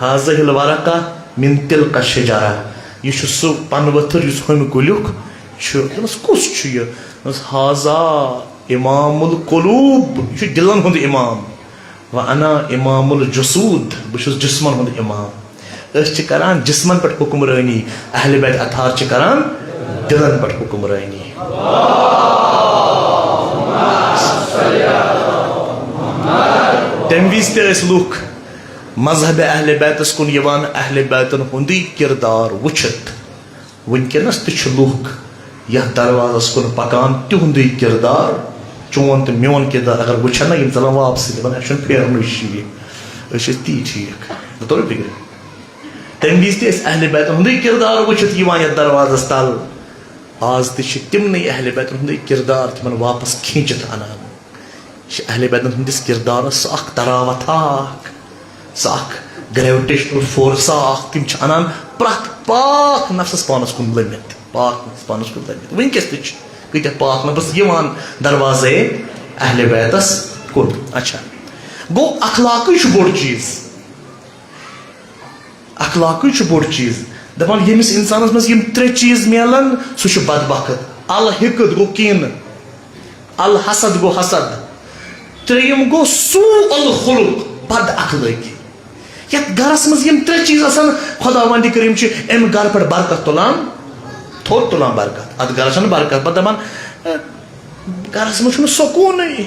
حاذہ الورقہ من تلک الشجرہ، یہِ چھُ سُہ پنہٕ ؤتھٕر یُس ہُمہِ کُلیُک چھُ، دوٚپمَس، "کُس چھُ یہِ؟" دوٚپمَس، "ہذا امام القلوب، یہِ چھُ دِلَن ہُنٛد امام۔ و انا امام الجسود، بہٕ چھُس جسمَن ہُنٛد امام۔" أسۍ چھِ کران جسمَن پٮ۪ٹھ حکمرٲنی، اہل بیت اطہار چھِ کران دِلَن پٮ۪ٹھ حکمرٲنی۔ تَمہِ وِزِ تہِ ٲسۍ لُکھ مذہب اہل بیتَس کُن یِوان، اہل بیتَن ہُنٛدُے کردار وٕچھِتھ۔ وٕنکیٚنَس تہِ چھِ لُکھ یَتھ دروازَس کُن پَکان، تِہُنٛدُے کردار، چون تہٕ میون کردار اگر وٕچھَن نہ، یِم ژَلَن واپسٕے، دَپَن، "اَسہِ چھُنہٕ پھیرنُے شیٖرِتھ، أسۍ چھِ أسۍ تی ٹھیٖک۔" بہٕ تورٕ فِکرِ۔ تَمہِ وِزِ تہِ ٲسۍ اہل بیتَن ہُنٛدُے کردار وٕچھِتھ یِوان یَتھ دروازَس تَل۔ آز تہِ چھِ تِمنٕے اہل بیتَن ہُنٛدُے کردار تِمَن واپَس کھیٖنچِتھ اَنان۔ یہِ چھِ اہل بیتَن ہٕنٛدِس کردارَس سُہ اَکھ تراوتھا اَکھ، سُہ اَکھ گریویٹیشنل فورسا اَکھ۔ تِم چھِ اَنان پرٛٮ۪تھ پاک نفسَس پانَس کُن لٔمِتھ، پاک نفس پانَس کُن لٔمِتھ۔ وٕنکیٚس تہِ چھِ کۭتیٛاہ پاک نفس یِوان دروازے اہل بیتَس کُن۔ اچھا، گوٚو اخلاقٕے چھُ بوٚڑ چیٖز۔ اخلاقٕے چھُ بوٚڑ چیٖز۔ دَپان، ییٚمِس اِنسانَس منٛز یِم ترٛےٚ چیٖز میلَن، سُہ چھُ بدبخت۔ الحقد گوٚو کینہٕ، الحسد گوٚو حسد، ترٛیٚیِم گوٚو سوء الخلق، بد اخلٲقی۔ یَتھ گَرَس منٛز یِم ترٛےٚ چیٖز آسَن، خۄداوندِ کریٖم چھُ اَمہِ گَرٕ پٮ۪ٹھ برکت تُلان، تھوٚد تُلان برکت۔ اَتھ گَرَس چھَنہٕ برکت، پَتہٕ دَپان، "اے، گَرَس منٛز چھُنہٕ سکوٗنٕے۔"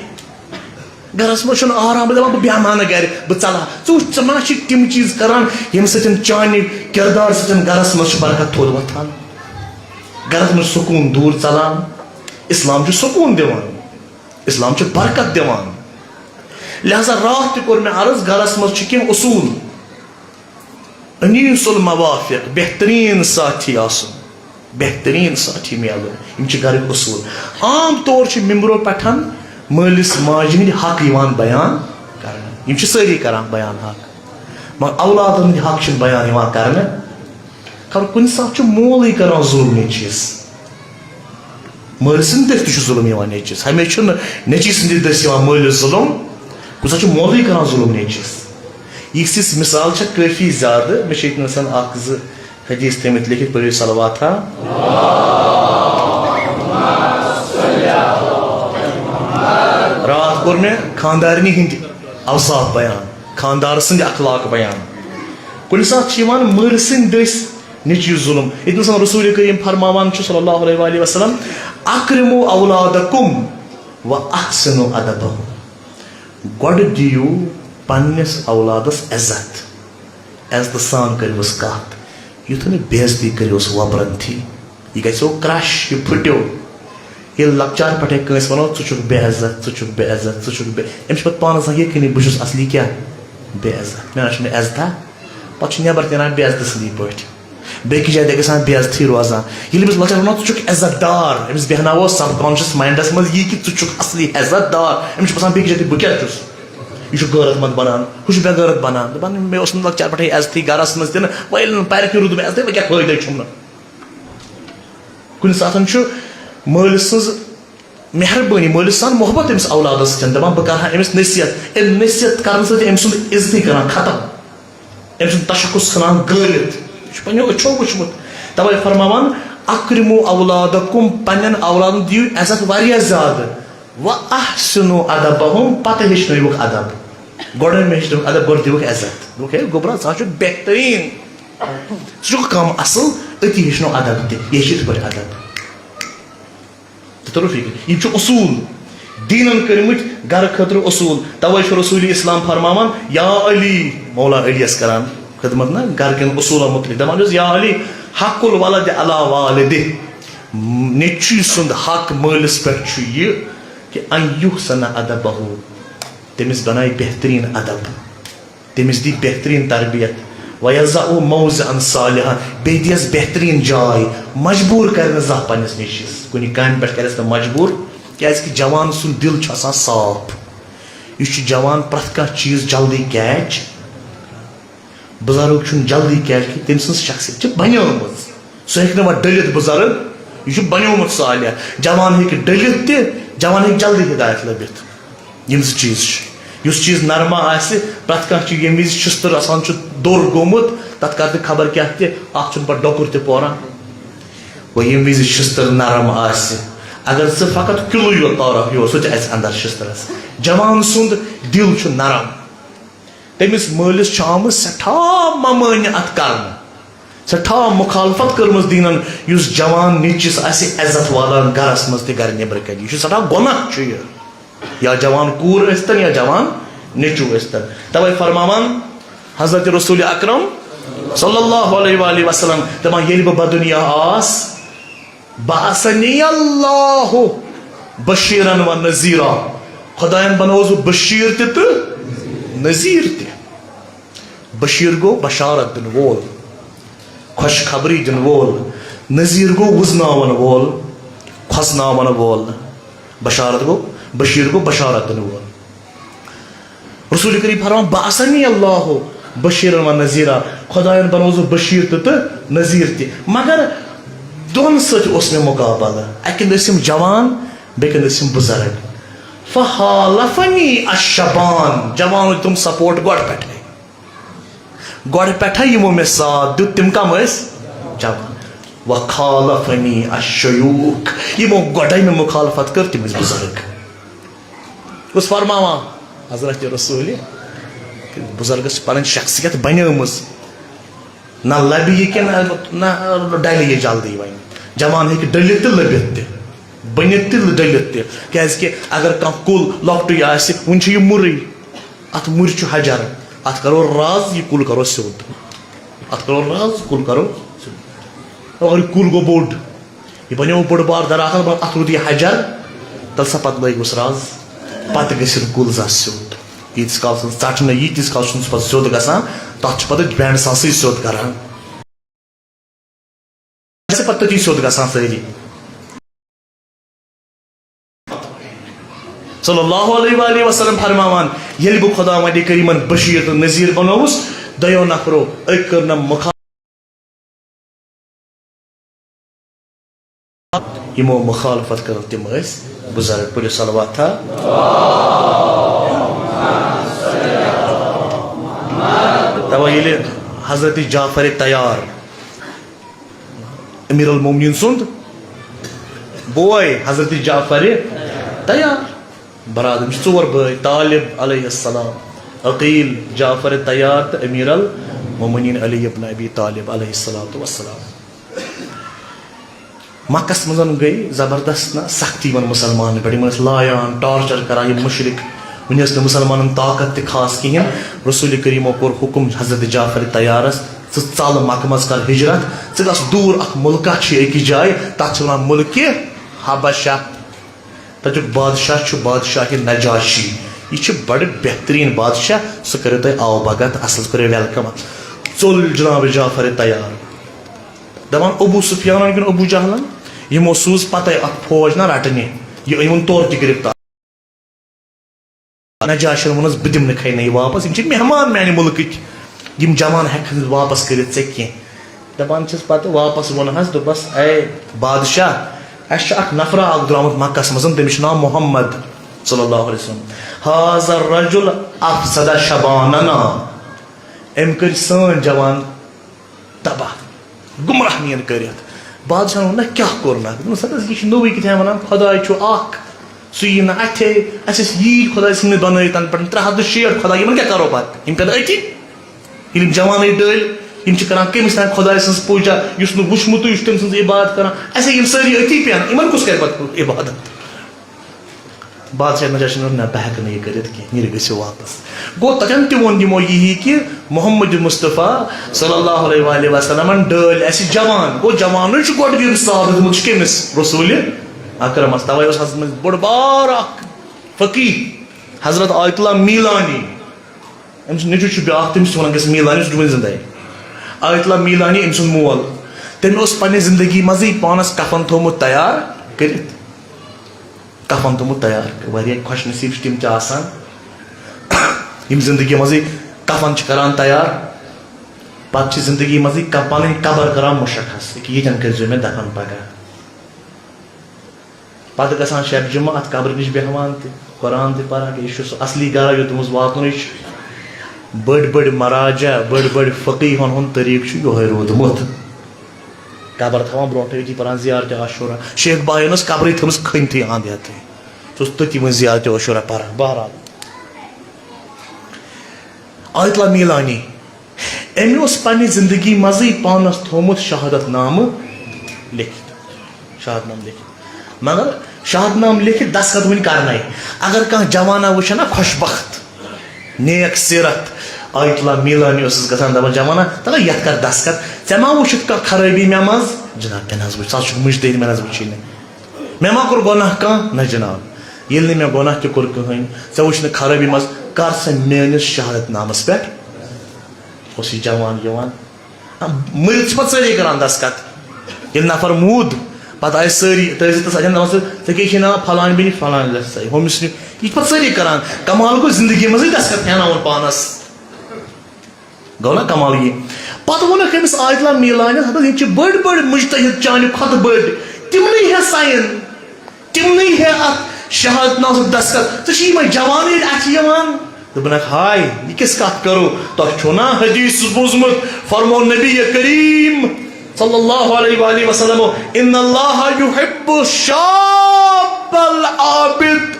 گرس منٛز چھُنہٕ آرام، بہٕ دَپان، بہٕ بیٚہمہٕ ہا نہٕ گرِ، بہٕ ژَلہٕ ہا۔ ژٕ وٕچھ، ژٕ ما چھِ تِم چیٖز کران، ییٚمہِ سۭتۍ چانہِ کردار سۭتۍ گرس منٛز چھُ برکت تھوٚد وۄتھان، گرس منٛز چھُ سکوٗن دوٗر ژَلان۔ اسلام چھُ سکوٗن دِوان، اسلام چھُ برکت دِوان۔ لہذا راتھ تہِ کوٚر مےٚ عرض، گرس منٛز چھِ کینٛہہ اصوٗل۔ انیس الموافق، بہترین ساتھی آسُن، بہترین ساتھی میلُن، یِم چھِ گرٕکۍ اصوٗل۔ عام طور چھِ ممبرو پٮ۪ٹھ مٲلِس ماجہِ ہٕنٛدۍ حق یِوان بیان کرنہٕ، یِم چھِ سٲری کران بیان حق، مگر اولادن ہٕنٛدۍ حق چھِنہٕ بیان یِوان کرنہٕ۔ خبر کُنہِ ساتہٕ چھُ مولٕے کران ظلم نیٚچوِس۔ مٲلۍ سٕنٛدِ دٔسۍ تہِ چھُ ظُلُم یِوان نیٚچوِس۔ ہمیشہِ چھُنہٕ نیٚچوِس سٕنٛدِ دٔسۍ یِوان مٲلِس ظُلُم، کُنہِ ساتہٕ چھُ مولٕے کران ظُلُم نیٚچوِس۔ یِژھ یِژھ مِثال چھےٚ کٲفی زیادٕ۔ مےٚ چھِ ییٚتہِ نَسَن اَکھ زٕ حدیث تھٲومٕتۍ لیکھِتھ، پٔرِو صلوات ہا۔ راتھ کوٚر مےٚ خانٛدارنہِ ہٕنٛدۍ اوصاف بیان، خانٛدار سٕنٛدۍ اخلاق بیان۔ کُنہِ ساتہٕ چھِ یِوان مٲلۍ سٕنٛدِ دٔسۍ نیٚچوِس ظُلُم۔ ییٚتہِ نَسَن رسول کریم فرماوان چھُ صلی اللہ علیہ وآلہ وسلم، "اکرموا اولادکم و احسنوا ادبہم۔" گۄڈٕ دِیِو پننِس اولادس عزت، عزتہٕ سان کٔرِوس کتھ، یُتھ نہٕ بے عزتی کٔرِوس وۄبرن تھی۔ یہِ گژھیو کرش، یہِ پھُٹیو۔ ییٚلہِ لۄکچار پٮ۪ٹھے کٲنٛسہِ ونو، "ژٕ چھُکھ بے عزت، ژٕ چھُکھ بے عزت، ژٕ چھُکھ بے"، أمِس چھُ پتہٕ پانس آسان یقینٕے، "بہٕ چھُس اصلی کیٛاہ؟ بے عزت، مےٚ نہ چھُنہٕ عزتھا۔" پتہٕ چھُ نٮ۪بر تہِ نیران بے عزتہٕ سٕنٛدی پٲٹھۍ۔ بیٚکِس جایہِ تہِ گژھان بے عزتی روزان۔ ییٚلہِ أمِس لۄکچار ونو، "ژٕ چھُکھ عزت دار"، أمِس بیہناوو سب کانشس ماینڈس منٛز یہِ کہِ ژٕ چھُکھ اصلی عزت دار، أمِس چھُ باسان بیٚکِس جایہِ تہِ، "بہٕ کیٛاہ چھُس؟ یہِ چھُ غٲرت مند بنان، ہُہ چھُ بے غٲرت بنان۔" دپان، "مےٚ اوس نہٕ لۄکچار پٮ۪ٹھے عزتی گرس منٛز تہِ نہٕ، وۄنۍ ییٚلہِ نہٕ پرِ کہِ روٗدُم عزتٕے، وۄنۍ کیٛاہ فٲیدٕ چھُم نہٕ؟" کُنہِ ساتہٕ چھُ مٲلۍ سٕنٛز مہربٲنی، مٲلِس سان محبت أمِس اولادس سۭتۍ، دپان، "بہٕ کرٕ ہا أمِس نصیحت۔" أمۍ نصیحت کرنہٕ سۭتۍ أمۍ سُنٛد عزتٕے کران ختم، أمۍ سُنٛد تشخص ژھٕنان گٲلِتھ۔ یہِ چھُ پننیو أچھو وُچھمُت۔ توے فرماوان، "اکرموا اولادکم"، پننٮ۪ن اولادن دِیِو عزت واریاہ زیادٕ۔ "و احسنوا ادبہم"، پتہٕ ہیٚچھنٲیوُکھ ادب۔ گۄڈٕ مےٚ ہیٚچھنٲوُکھ ادب، گۄڈٕ دِیوُکھ عزت۔ دوٚپُکھ، "ہے گوٚبرا، ژٕ ہا چھُکھ بہتریٖن، ژٕ چھُکھ کم اصل، أتی ہیٚچھنو ادب تہِ، یہِ ہیٚچھ یِتھ پٲٹھۍ ادب۔" تہٕ توٚرُو فِکرِ، یِم چھِ اصوٗل، دیٖنَن کٔرمٕتۍ گَرٕ خٲطرٕ اصوٗل۔ تَوَے چھُ رسول اسلام فرماوان، یا علی، مولا علیَس کران خدمت نا گَرٕ کٮ۪ن اصوٗلَن مُتعلِق، دَپان چھُس، یا علی، حق الولد علی والدہ، نیٚچوٗ سُنٛد حق مٲلِس پٮ۪ٹھ چھُ یہِ کہِ ان یحسن ادبہ، تٔمِس بنایہِ بہتریٖن ادب۔ تٔمِس دی بہتریٖن تربیت، وَیَضَعُ مَوْضِعًا صَالِحًا، بیٚیہِ دِیَس بہتریٖن جاے، مجبوٗر کَرِ نہٕ زانٛہہ پنٛنِس نیٚچوِس، کُنہِ کامہِ پٮ۪ٹھ کَرٮ۪س نہٕ مجبوٗر، کیٛازِکہِ جوان سُنٛد دِل چھُ آسان صاف، یہِ چھُ جوان پرٛٮ۪تھ کانٛہہ چیٖز جلدی کیچ، بُزرگ چھُنہٕ جلدی کیچ کینٛہہ، تٔمۍ سٕنٛز شخصیت چھِ بنیٲمٕژ، سُہ ہیٚکہِ نہٕ وۄنۍ ڈٔلِتھ بُزرگ، یہِ چھُ بنیومُت صالح، جوان ہیٚکہِ ڈٔلِتھ تہِ، جوان ہیٚکہِ جلدی ہدایت لٔبِتھ۔ یِم زٕ چیٖز چھِ۔ یُس چیٖز نرمہ آسہِ، پرٛٮ۪تھ کانٛہہ چھُ ییٚمہِ وِزِ شِستٕر آسان چھُ دوٚر گوٚمُت، تَتھ کَرِ تہِ خبر کیٛاہ تہِ، اَتھ چھُنہٕ پَتہٕ ڈۄکُر تہِ پوران۔ ییٚمہِ وِزِ شِستٕر نرم آسہِ، اگر ژٕ فقط کِلوٗ یوت تارکھ یور، سُہ تہِ اَژِ اندر شِستٕرس۔ جوان سُنٛد دِل چھُ نرم۔ تٔمِس مٲلِس چھُ آمٕژ سٮ۪ٹھاہ ممٲنِعت کرنہٕ، سٮ۪ٹھاہ مُخالفت کٔرمٕژ دیٖنن۔ یُس جوان نیٚچوِس آسہِ عزت والان گرس منٛز تہِ گرِ نیٚبرٕ کنہِ، یہِ چھُ سٮ۪ٹھاہ گۄناہ چھُ یہِ۔ یا جوان کوٗر ٲسۍتن یا جوان نیٚچوٗ ٲسۍتن۔ توے فرماوان حضرت رسول اکرم صلی اللہ علیہ وآلہ وسلم، دپان، ییٚلہِ بہٕ بدُنیا آس، بعثنی اللہ بشیرا و نذیرا، خدایَن بنووُس بہٕ بشیٖر تہِ تہٕ نذیٖر تہِ۔ بشیٖر گوٚو بشارت دِنہٕ وول، خۄشخبری دِنہٕ وول۔ نذیٖر گوٚو وُزناوَن وول، کھۄژناوَن وول۔ بشارت گوٚو، بشیٖر گوٚو بشارت دِنہٕ وول۔ رسول کریم فرمان، بعثنی اللہ بشیرا و نذیرا، خدایَن بنووُس بہٕ بشیٖر تہِ تہٕ نذیٖر تہِ۔ مگر دۄن سۭتۍ اوس مےٚ مقابلہٕ، اَکہِ اندٕ ٲسِم جوان، بیٚکہِ اندٕ ٲسِم بُزرگ۔ فحالفنی الشبان، جوانو دیُتُم سپورٹ گۄڈٕ پٮ۪ٹھَے۔ گۄڈٕ پٮ۪ٹھَے یِمو مےٚ ساتھ دیُت، تِم کم ٲسۍ؟ جوان۔ وخالفنی الشیوخ، یِمو گۄڈَے مےٚ مخالفت کٔر، تِم ٲسۍ بُزرگ۔ اوس فرماوان حضرت رسول، بُزرگس چھِ پنٕنۍ شخصیت بنیمٕژ، نہ لبہِ یہِ کینٛہہ، نہ، نہ ڈلہِ یہِ جلدی وۄنۍ۔ جوان ہیٚکہِ ڈٔلِتھ تہِ لٔبِتھ تہِ، بٔنِتھ تہِ ڈٔلِتھ تہِ، کیازِ کہِ اگر کانٛہہ کُل لۄکٹُے آسہِ، وُنہِ چھُ یہِ مُرٕے، اتھ مُرِ چھُ حجر، اتھ کرو رز، یہِ کُل کرو سیوٚد، اتھ کرو رز، کُل کرو سیوٚد۔ مگر یہِ کُل گوٚو بوٚڑ، یہِ بنیو بوٚڑ بار درخت، مگر اتھ روٗد یہِ حجر، تَلہٕ سا پتہٕ لٲگۍ وُس رز۔ پتہٕ گٔژھِنۍ کُل زس سیوٚد۔ ییٖتِس کالس نہٕ ژٹنہٕ یی، تیٖتِس کالس چھُنہٕ سُہ پتہٕ سیوٚد گژھان، تتھ چھُ پتہٕ بینڈ ساسٕے سیوٚد کران۔ چھِ پتہٕ تٔتی سیوٚد گژھان سٲری۔ صلی اللہ علیہ وآلہ وسلم فرماوان، ییٚلہِ بہٕ خداوندِ کریمن بشیر تہٕ نذیر بنووُس، دۄیو نفرو أکۍ کٔر نہ مخالفت، یِمو مخالفت کٔر، تِم ٲسۍ بُزرگ۔ پٔرِو صلوات ہا۔ تَوَے ییٚلہِ حضرت جعفر طیار، امیر المومنین سُنٛد بوے حضرت جعفر طیار، برادر، یِم چھِ ژور بٲے، طالب علیہ السلام، عقیل، جعفر طیار تہٕ امیر المومنین علی ابن ابی طالب علیہ الصلوۃ والسلام۔ مکس منٛز گٔے زبردست نہ سختی یِمن مسلمانن پٮ۪ٹھ، یِمن ٲسۍ لایان، ٹارچر کران یِم مشرک۔ وۄنۍ ٲس نہٕ مسلمانن طاقت تہِ خاص کِہیٖنۍ۔ رسول کریمو کوٚر حکم حضرت جعفر طیارس، ژٕ ژل مکہ منٛز، کر ہجرت، ژٕ گژھ دوٗر، اکھ ملکہ چھِ أکِس جایہِ، تتھ چھِ ونان ملکہِ حبشہ۔ تتیُک بادشاہ چھُ بادشاہ نجاشی، یہِ چھُ بڑٕ بہتریٖن بادشاہ، سُہ کٔرِو تۄہہِ آو بھگت، اصل کٔرِو ویلکم۔ ژوٚل جناب جعفر طیار، دپان ابو سفیانن کِنہٕ ابو جہلن، یِمو سوٗز پتے اتھ فوج نہ رٹنہِ، یہِ أنۍ وُن تورٕ تہِ گرفتار۔ نجاشن ووٚنُس، بہٕ دِمہٕ نہٕ کھے نہٕ یہِ واپس، یِم چھِ مہمان میانہِ مُلکٕکۍ، یِم جوان ہٮ۪ککھ نہٕ واپس کٔرِتھ ژےٚ کینٛہہ۔ دپان چھِس پتہٕ واپس ووٚنہس، دوٚپس، اے بادشاہ، اسہِ چھُ اکھ نفرا اکھ درامُت مکس منٛز، تٔمِس چھُ ناو محمد صلی اللہ علیہ وسلم۔ هذا الرجل افسد شباننا، أمۍ کٔرۍ سٲنۍ جوان تباہ، گمراہ نین کٔرِتھ۔ بادشاہن ووٚن، نہ کیٛاہ کوٚر نہ؟ دوٚپُن، سا یہِ چھُ نوٚوُے کِتھ کٔنۍ ونان، خداے چھُ اکھ، سُہ یی نہٕ اَتھے، اَسہِ ٲسۍ ییٖتۍ خداے سٕنٛدۍ بنٲوِتھ تَنہٕ پٮ۪ٹھ ترٛےٚ ہَتھ تہٕ شیٹھ خداے، یِمن کیٛاہ کَرو پَتہٕ؟ یِم پٮ۪ن أتی۔ ییٚلہِ یِم جوانٕے ڈٔلۍ، یِم چھِ کران کٔمِس تام خداے سٕنٛز پوٗجا، یُس نہٕ وُچھمُتٕے، یُس چھُ تٔمۍ سٕنٛز عبادت کران، اَسے یِم سٲری أتی پٮ۪ن، یِمن کُس کرِ پَتہٕ عبادت؟ بادشاہ نجاشی ووٚن، نہ، بہٕ ہٮ۪کہٕ نہٕ یہِ کٔرِتھ کینٛہہ، نیٖرِو گٔژھِو واپس۔ گوٚو، تَتٮ۪ن تہِ ووٚن یِمو یی کہِ محمد مصطفیٰ صلی اللہ علیہ وآلہ وسلمن ڈٲلۍ اَسہِ جوان۔ گوٚو، جوانٕے چھُ گۄڈٕ ییٚمۍ ساتھ دیُتمُت چھُ کٔمِس؟ رسول اکرمس۔ تَوَے اوس حضرت منٛز بوٚڑ بار اکھ فقیٖہ، حضرت آیت اللہ میٖلانی۔ أمۍ سُنٛد نیٚچوٗ چھُ بیٛاکھ، تٔمِس چھِ وَنان کِس میٖلانی، سُہ چھُ وُنہِ زِندَے۔ آیت اللہ میٖلانی، أمۍ سُنٛد مول۔ تٔمۍ اوس پنٛنہِ زِندگی منٛزٕے پانَس کفن تھوٚومُت تیار کٔرِتھ۔ کفن تھوٚمُت تیار۔ واریاہ خۄش نصیٖب چھِ تِم تہِ آسان، یِم زندگی منٛزٕے کفن چھِ کران تیار، پتہٕ چھِ زندگی منٛزٕے ک-، پنٕنۍ قبر کران مشخص، ییٚکیٛاہ ییٚتٮ۪ن کٔرۍزیو مےٚ دفن پگاہ۔ پتہٕ گژھان شب جمعہ اتھ قبرِ نِش بیٚہوان تہِ، قرآن تہِ پران، کہِ یہِ چھُ سُہ اصلی گرا یوٚت تٔمِس واتنٕے چھُ۔ بٔڑۍ بٔڑۍ مراجع، بٔڑۍ بٔڑۍ فقیٖہن ہُنٛد طریٖقہٕ چھُ یِہوٚے روٗدمُت۔ قبر تھاوان برونٛٹھٕے، أتی پران زیارت عاشورہ۔ شیخ بایَن ٲس قبرٕے تھٲومٕژ کھٔنتھٕے اَنٛد ہٮ۪تھٕے۔ سُہ اوس تٔتی وۄنۍ زیارت عاشورہ پران۔ بہرحال، آیت اللہ میٖلانی، أمۍ اوس پننہِ زندگی منٛزٕے پانَس تھوٚومُت شہادت نامہٕ لیکھِتھ۔ شہادت نامہٕ لیکھِتھ۔ مگر شہادت نامہٕ لیکھِتھ دستخط وٕنہِ کرنَے۔ اگر کانٛہہ جوانا وٕچھِ نا خۄش بخت، نیک سیرت، آیت اللہ میٖلانی اوسُس گژھان دپان، "جوانا، تَلہ یَتھ کر دستخط، ژےٚ ما وٕچھُتھ کانٛہہ خرٲبی مےٚ منٛز؟" "جناب، مےٚ نہ حظ وٕچھ، ژٕ حظ چھُکھ مُجتہد، مےٚ نہ حظ وٕچھی نہٕ۔ مےٚ ما کوٚر گۄناہ کانٛہہ؟" "نہ جناب، ییٚلہِ نہٕ مےٚ گۄناہ تہِ کوٚر کٕہٕنۍ، ژےٚ وٕچھ نہٕ خرٲبی منٛز، کر سا میٲنِس شہادت نامس پٮ۪ٹھ۔" اوس یہِ جوان یِوان۔ مٔرِتھ چھِ پَتہٕ سٲری کَران دستخط۔ ییٚلہِ نفر موٗد، پَتہٕ آیہِ سٲری، تٔمِس دِژ اَتٮ۪ن دَپان، "ژٕ، ژےٚ کیٛاہ چھِ ناو؟" "فلان بِن فلان۔" ہُمِس نِش۔ یہِ چھِ پَتہٕ سٲری کَران۔ کمال گوٚو زندگی منٛزٕے دستخط پھیٛاناوُن پانَس۔ گوٚو نا کمال یہِ؟ پَتہٕ ووٚنُکھ أمِس آیت اللہ میٖلانِس، "ہَتہٕ یِم چھِ بٔڑۍ بٔڑۍ مُجتہد، چانہِ کھۄتہٕ بٔڑۍ۔ تِمنٕے ہٮ۪س ساین۔" تِمنٕے ہے اتھ شہادت نامس دستخط۔ ژٕ چھِ یِمے جوانٕے ییٚلہِ اَتھِ یِوان۔ دوٚپُنکھ، "ہاے، یہِ کِژھ کتھ کرو؟ تۄہہِ چھو نا حدیث بوٗزمُت؟ فرموو نبی کریم صلی اللہ علیہ وآلہ وسلم، ان اللہ یحب الشاب العابد۔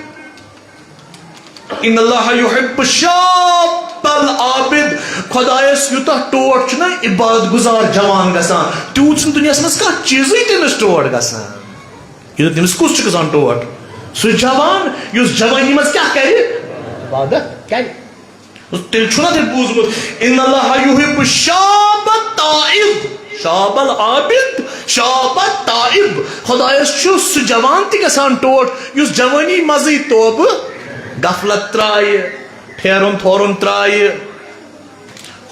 ان اللہ یحب الشاب العابد۔" خدایس یوٗتاہ ٹوٹھ چھُنہ عبادت گزار جوان گژھان، تیوٗت چھُنہٕ دُنیاہس منٛز کانٛہہ چیٖزٕے تٔمِس ٹوٹھ گژھان۔ یہِ تٔمِس کُس چھُ گژھان ٹوٹھ؟ سُہ جوان یُس جوٲنی منٛز کیٛاہ کرِ؟ عبادت کرِ۔ تیٚلہِ چھُنہ تۄہہِ بوٗزمُت، ان اللہ یحب الشاب التائب، شاب العابد، شاب التائب۔ خدایس چھُ سُہ جوان تہِ گژھان ٹوٹھ یُس جوٲنی منٛزٕے توبہٕ، غفلت ترایہِ، پھیرُن تھورُن ترایہِ۔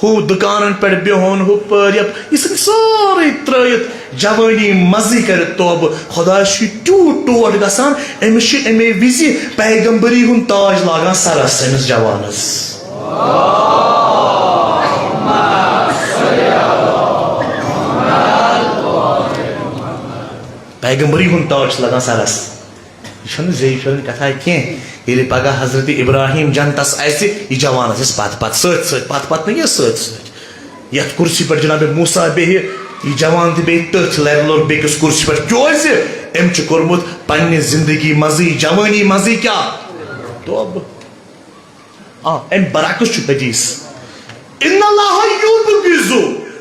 ہُہ دُکانن پٮ۪ٹھ بِہُن، ہُہ پٲرۍ یپ-، یہِ ژھٕنہِ سورُے ترٲیِتھ، جوٲنی منٛزٕے کٔرِتھ توبہٕ۔ خۄدایَس چھُ یہِ تیوٗت ٹوٹھ گژھان، أمِس چھِ اَمے وِزِ پیغمبری ہُنٛد تاج لاگان سرس أمِس جوانَس۔ پیغمبری ہُنٛد تاج چھُ لگان سرس۔ یہِ چھَنہٕ زیٚیہِ پھِرِن کَتھا کینٛہہ۔ ییٚلہِ پگاہ حضرت ابراہیم جنتس آسہِ، یہِ جوان آسٮ۪س پتہٕ پتہٕ، سۭتۍ سۭتۍ، پتہٕ پتہٕ نہٕ کینٛہہ، سۭتۍ سۭتۍ۔ یَتھ کُرسی پٮ۪ٹھ جناب موسیٰ بیٚہہِ، یہِ جوان تہِ بیٚہہِ تٔتھۍ لرِ لوٚر بیٚکِس کُرسی پٮ۪ٹھ۔ کیٛازِ؟ أمۍ چھُ کوٚرمُت پننہِ زندگی منٛزٕے، جوٲنی منٛزٕے کیٛاہ؟ توبہٕ۔ آ، امہِ برعکس چھُ حدیث، ان اللہ یبغض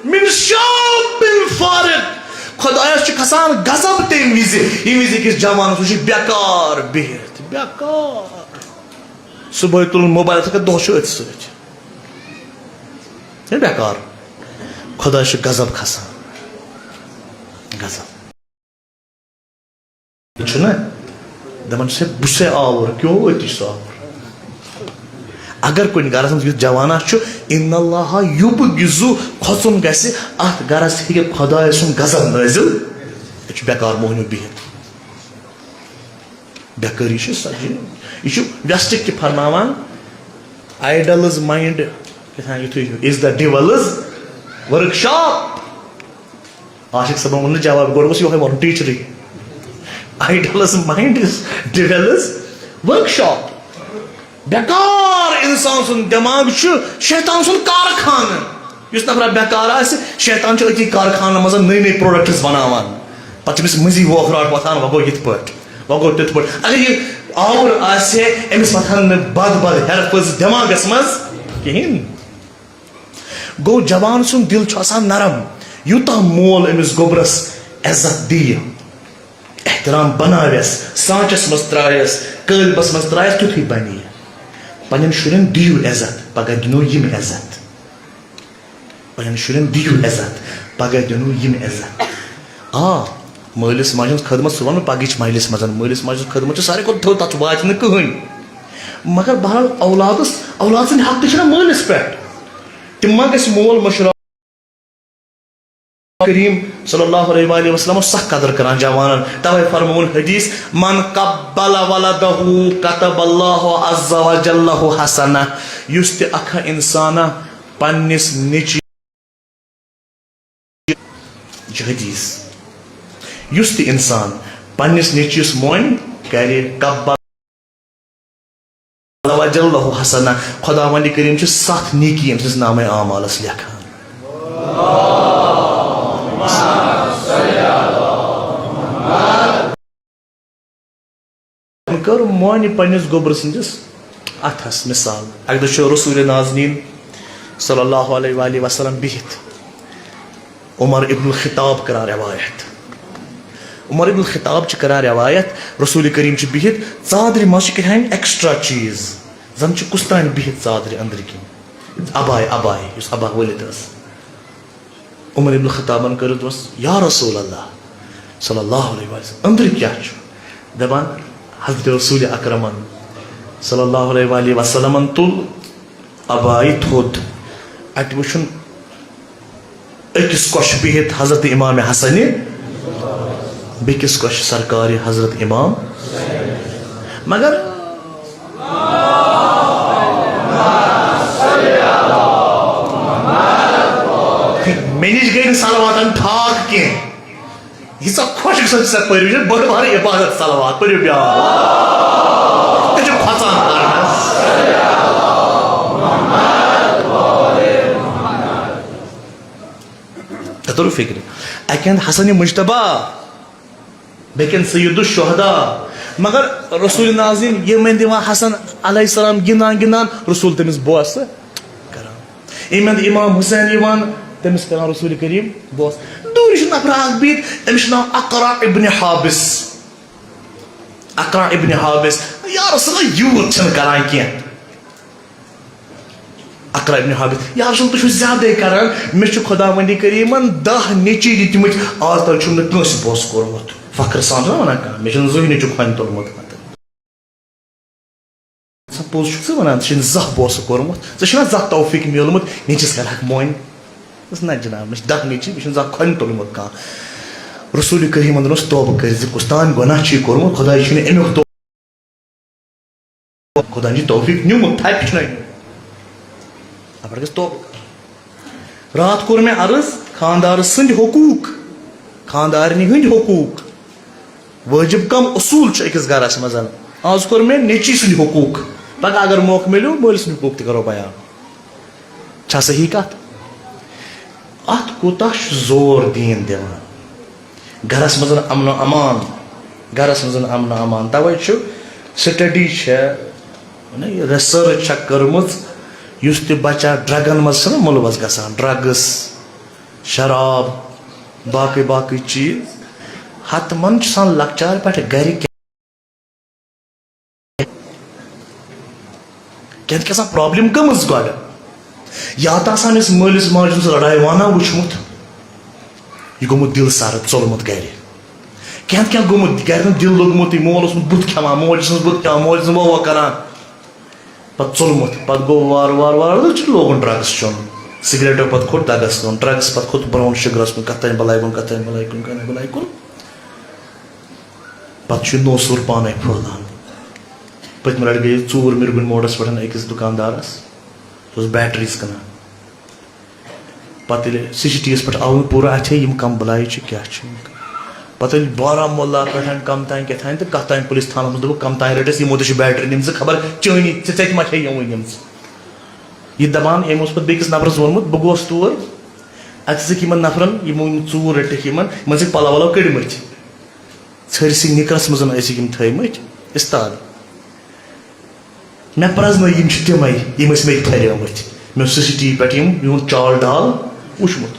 من شاب فارغ۔ خدایس چھُ کھسان غضب تمہِ وِزِ، ییٚمہِ وِزِ أکِس جوانس وٕچھِ بیکار بِہِتھ، بیکار۔ صبحٲے تُلُن موبایل تہٕ دۄہ چھُ أتھۍ سۭتۍ۔ ہے بیکار۔ خدایس چھُ غضب کھسان۔ غضب۔ چھُنہ؟ دَپان چھُس، "ہے، بہٕ چھُسے آوُر، کیوں أتی چھُس آوُر؟" اگر کُنہِ گرس منٛز یُتھ جوانا چھُ، ان اللہ یبغض، کھۄژُن گژھِ، اتھ گرس ہیٚکہِ خۄداے سُنٛد غضب نٲزِل۔ یہِ چھُ بیکار موہنیو بِہِتھ۔ بیکٲری چھِ سجہِ۔ یہِ چھُ ویسٹٕکۍ تہِ فرماوان، "Idle's mind"، کیٛاہ تام یُتھُے ہیوٗ، "is the devil's workshop"۔ عاشق صٲبن ووٚن نہٕ جواب، گۄڈٕ اوس یِہوٚے وَنُن، teacher-ٕے۔ Idle's mind is devil's workshop۔ بیکار اِنسان سُنٛد دٮ۪ماغ چھُ شیطان سُنٛد کارخانہٕ۔ یُس نفرا بیکار آسہِ، شیطان چھُ أتی کارخانن منٛز نٔے نٔے products بناوان۔ پتہٕ چھِ أمِس مٔنٛزی ووکھراٹ وۄتھان، "وۄنۍ گوٚو یِتھ پٲٹھۍ، وۄنۍ گوٚو تِتھ پٲٹھۍ۔" اگر یہِ آوُر آسہِ ہے، أمِس وۄتھن نہٕ بد بد ہیرٕ پٔز دٮ۪ماغس منٛز کِہیٖنۍ۔ گوٚو، جوان سُنٛد دِل چھُ آسان نرم، یوٗتاہ مول أمِس گوٚبرس عزت دِیہِ، احترام بناوٮ۪س، سانٛچس منٛز ترٛایس، قٲلبس منٛز ترٛایس، تیُتھُے بنہِ یہِ۔ پننٮ۪ن شُرٮ۪ن دِیِو عزت، پگاہ دِنو یِم عزت۔ پننٮ۪ن شُرٮ۪ن دِیِو عزت، پگاہ دِنو یِم عزت۔ آ، مٲلِس ماجہِ ہٕنٛز خدمت، سُہ وَنہٕ بہٕ پگہٕچ مجلِس منٛز، مٲلِس ماجہِ ہٕنٛز خدمت چھِ ساروی کھۄتہٕ تھٔو، تَتھ چھُ واتہِ نہٕ کٕہٕنۍ۔ مگر بہرحال اولادس، اولاد سٕنٛدۍ حق تہِ چھِنہ مٲلِس پٮ۪ٹھ۔ تِم ما گژھِ مول مٔشراو؟ کریم صلی اللہ علیہ وآلہ وسلم اوس سخ قدر کران جوانن، توے فرمووُن حدیث، "من قبل ولدہ کتب اللہ عز وجل لہ حسنہ"، یُس تہِ اکھا انسانہ پننِس نیٚچوِس، یہِ چھُ حدیث، یُس تہِ انسان پننِس نیٚچوِس مۄنۍ کرِ، قبل وجل لہ حسنہ، خداوند کریم چھِ ستھ نیکی أمۍ سٕنٛدِس نامہ اعمالس لیکھان۔ کٔر مۄنہِ پننِس گوٚبرٕ سٕنٛدِس اَتھس۔ مثال، اَکہِ دۄہ چھُ رسول نازنیٖن صلی اللہ علیہ وآلہ وسلم بِہِتھ عمر ابن الخطاب کران روایت۔ عمر ابن الخطاب چھُ کران روایت، رسول کریم چھُ بِہِتھ، ژادرِ منٛز چھُ کیٛاہ تام ایکسٹرا چیٖز، زن چھُ کُس تام بِہِتھ ژادرِ أنٛدرٕ کِنۍ۔ عبایہ، عبایہ، یُس عبایہ ؤلِتھ ٲس۔ عمر ابن خطابن کٔر دوٚپمَس، "یا رسول اللہ صلی اللہ علیہ وسلم، أنٛدرٕ کیٛاہ چھُ؟" دَپان، حضرت رسول اکرمن صلی اللہ علیہ وآلہ وسلمن تُل عبایہِ تھوٚد۔ اَتہِ وٕچھُن أکِس کۄچھِ بِہِتھ حضرت امام حسنہِ، بیٚکِس کۄچھِ سرکارِ حضرت امام۔ مگر مےٚ نِش گٔے نہٕ صلواتن ٹھاک کینٛہہ۔ ییٖژاہ خۄش گژھان چھِ ژےٚ پٔرِو، یہِ چھِ بٔڑ بار عبادت صلوات، پٔرِو بیٛاکھ۔ یہِ چھِ کھۄژان کرنس۔ ژےٚ توٚرُو فِکرِ؟ اَکہِ اَندٕ حسن مجتبیٰ، بیٚکہِ اَندٕ سید الشہداء۔ مگر رسول نازنیٖن یِمن دِوان حسن علیہ السلام گِنٛدان گِنٛدان، رسول تٔمِس بوسہٕ کران۔ یِمن دِ امام حسین یِوان، تٔمِس کران رسول کریم بوسہٕ۔ دوٗرِ چھُ نفرا اکھ بِہِتھ، أمِس چھُ ناو اقرع ابن حابس۔ اقرع ابن حابس، یا رسول اللہ، یوٗت چھِنہٕ کران کینٛہہ۔ اقرع ابن حابس، یا رسول، تُہۍ چھِو زیادَے کران، مےٚ چھُ خداوندِ کریٖمن دَہ نیٚچِوۍ دِتمٕتۍ، آز تام چھُم نہٕ کٲنٛسہِ بوسہٕ کوٚرمُت۔ فخر سان چھُنہ وَنان کانٛہہ، مےٚ چھُنہٕ زٕہٕنۍ نیٚچوٗ کھۄنہِ توٚرمُت۔ ژٕ پوٚز چھُکھ ژٕ وَنان، ژےٚ چھُے نہٕ زانٛہہ بوسہٕ کوٚرمُت، ژےٚ چھُنہ زانٛہہ توفیٖق میوٗلمُت، نیٚچِس کَرٕہَکھ مۄنۍ۔ دوٚپُس، نہ جناب، مےٚ چھِ دَہ نیٚچِوۍ، مےٚ چھُنہٕ زانٛہہ کھۄنہِ توٚرمُت کانٛہہ۔ رسول کریٖمن دوٚپنَس، توبہٕ کٔرۍ زِ، کُس تام گۄناہ چھُے کوٚرمُت، خۄداے چھُے نہٕ اَمیُک توبہٕ۔ خۄداین چھُ توفیٖق نیوٗمُت، تھپہِ چھُنہ نیوٗمُت۔ اَپٲرۍ گژھِ توبہٕ کرُن۔ راتھ کوٚر مےٚ عرض، خاندارٕ سٕنٛدۍ حقوٗق، خاندارنہِ ہٕنٛدۍ حقوٗق۔ وٲجِب کم اصوٗل چھِ أکِس گرس منٛز۔ آز کوٚر مےٚ نیٚچی سٕنٛدۍ حقوٗق، پگاہ اگر موقعہٕ میلیو، مٲلۍ سٕنٛدۍ حقوٗق تہِ کرو بیان۔ چھا صحیح کتھ؟ اتھ کوٗتاہ چھُ زور دیٖن دِوان؟ گرس منٛز امن و امان، گرس منٛز امن و امان۔ توے چھُ سٹڈی چھےٚ، یعنی ریسرچ چھےٚ کٔرمٕژ، یُس تہِ بچہ ڈرگن منٛز چھُنہ مُلوث گژھان، ڈرگس، شراب، باقٕے باقٕے چیٖز، ہتہٕ من چھُ آسان لۄکچار پٮ۪ٹھ گرِ کینٛہہ نتہٕ کینٛہہ آسان پرابلم گٔمٕژ گۄڈٕ۔ یا تہٕ آسان أمِس مٲلِس ماجہِ ہٕنٛز لڑایہِ وانان وٕچھمُت، یہِ گوٚمُت دِل سرد، ژوٚلمُت گرِ۔ کینٛہہ نتہٕ کینٛہہ گوٚمُت، گرِ نہٕ دِل لوٚگمُتٕے، مول اوسمُت بُتھ کھٮ۪وان، موج ٲسمٕژ بُتھ کھٮ۪وان، موج ٲسمٕژ وَو وَو کران۔ پتہٕ ژوٚلمُت، پتہٕ گوٚو وارٕ وارٕ وارٕ وارٕ چھُ لوگُن ڈرگس چیوٚن۔ سگریٹو پتہٕ کھوٚت ڈرگس کُن، ڈرگس پتہٕ کھوٚت براؤن شُگرس کُن، کتھ تام بلاے کُن، کتھ تام بلاے کُن، کتھ تام بلاے کُن۔ پتہٕ چھُ نوٚو سُر پانے پھٔہلان۔ پٔتمہِ لٹہِ گٔیہِ ژوٗر مِرگُنۍ موڑس پٮ۪ٹھ أکِس دُکاندارس، سُہ اوس بیٹریز کٕنان۔ پتہٕ ییٚلہِ سی سی ٹی وی یس پٮ۪ٹھ آو نہٕ پوٗرٕ اَتھے، یِم کم بلاے چھِ، کیٛاہ چھِ یِم کم۔ پتہٕ ییٚلہِ بارہمولہ پٮ۪ٹھ کم تام کیٛاہ تام تہٕ کتھ تام پُلیٖس تھانس منٛز دوٚپُکھ، کم تام رٔٹۍ اَسہِ، یِمو تہِ چھِ بیٹری نِمژٕ، خبر چٲنی، ژےٚ، ژےٚ تہِ ما چھے یِموٕے نِمژٕ۔ یہِ دپان، أمۍ اوس پتہٕ بیٚکِس نفرس ووٚنمُت، بہٕ گوس تور، اَتہِ دِژٕکھ یِمن نفرن، یِمو یِم ژوٗر رٔٹِکھ یِمن، یِمن ٲسِکھ پلو ولو کٔڑمٕتۍ۔ ژھٔرۍ سٕے نِکرس منٛز ٲسِکھ یِم تھٲومٕتۍ اِستاد۔ مےٚ پرٛزنٲے، یِم چھِ تِمے، یِم ٲسۍ مےٚ پھریمٕتۍ۔ مےٚ اوس سی سی ٹی وی پٮ۪ٹھ یِم، میون چال ڈال وٕچھمُت۔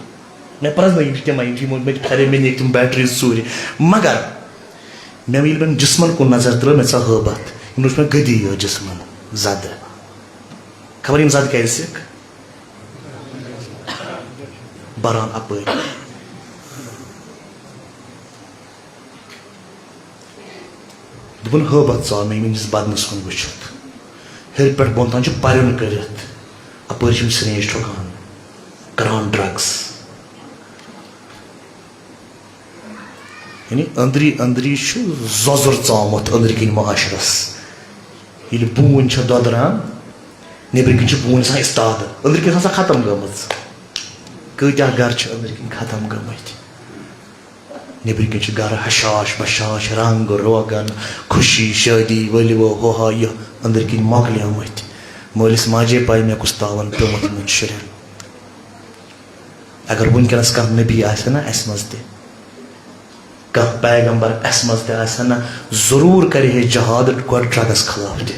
مےٚ پرٛزنٲے، یِم چھِ تِمے، یِم چھِ یِمو مےٚ تہِ پھرے، مےٚ نِکھ تِم بیٹریٖز ژوٗرِ۔ مگر مےٚ ییٚلہِ وۄنۍ جسمن کُن نظر ترٲو، مےٚ ژاو ہٲبتھ۔ یِم وٕچھ مےٚ گٔدی یٲژ جسمن زدٕ۔ خبر یِم زدٕ کیٛازِ سِکھ؟ بران اپٲرۍ۔ دوٚپُن، ہٲبتھ ژاو مےٚ یِمن ہٕنٛدِس بدنس کُن وٕچھِتھ۔ ہیٚرِ پٮ۪ٹھ بۄن تام چھِ پرن کٔرِتھ، اپٲرۍ چھِ یِم سرینج ٹھۄکان، کران ڈرگس۔ یعنی أنٛدری أنٛدری چھُ زۄزُر ژامُت أنٛدرۍ کِنۍ معاشرس۔ ییٚلہِ بوٗنۍ چھےٚ دۄدران، نیٚبرۍ کِنۍ چھِ بوٗنۍ آسان اِستادٕ، أنٛدرۍ کِنۍ چھِ آسان ختم گٔمٕژ۔ کۭتیٛاہ گرٕ چھِ أنٛدرۍ کِنۍ ختم گٔمٕتۍ؟ نیٚبرۍ کِنۍ چھِ گرٕ حشاش بشاش، رنٛگ روغن، خوشی شٲدی، ؤلۍ ؤو، ہو ہا یہِ، أنٛدرۍ کِنۍ مۄکلیمٕتۍ۔ مٲلِس ماجے پَے مےٚ کُس تاوَن پیوٚمُت یِمَن شُرٮ۪ن۔ اگر وٕنکیٚنَس کانٛہہ نبی آسہِ نا اَسہِ منٛز تہِ، کانٛہہ پیغمبر اَسہِ منٛز تہِ آسہِ ہا نہ، ضروٗر کرِ ہے جہاد گۄڈٕ ڈرگس خلاف تہِ۔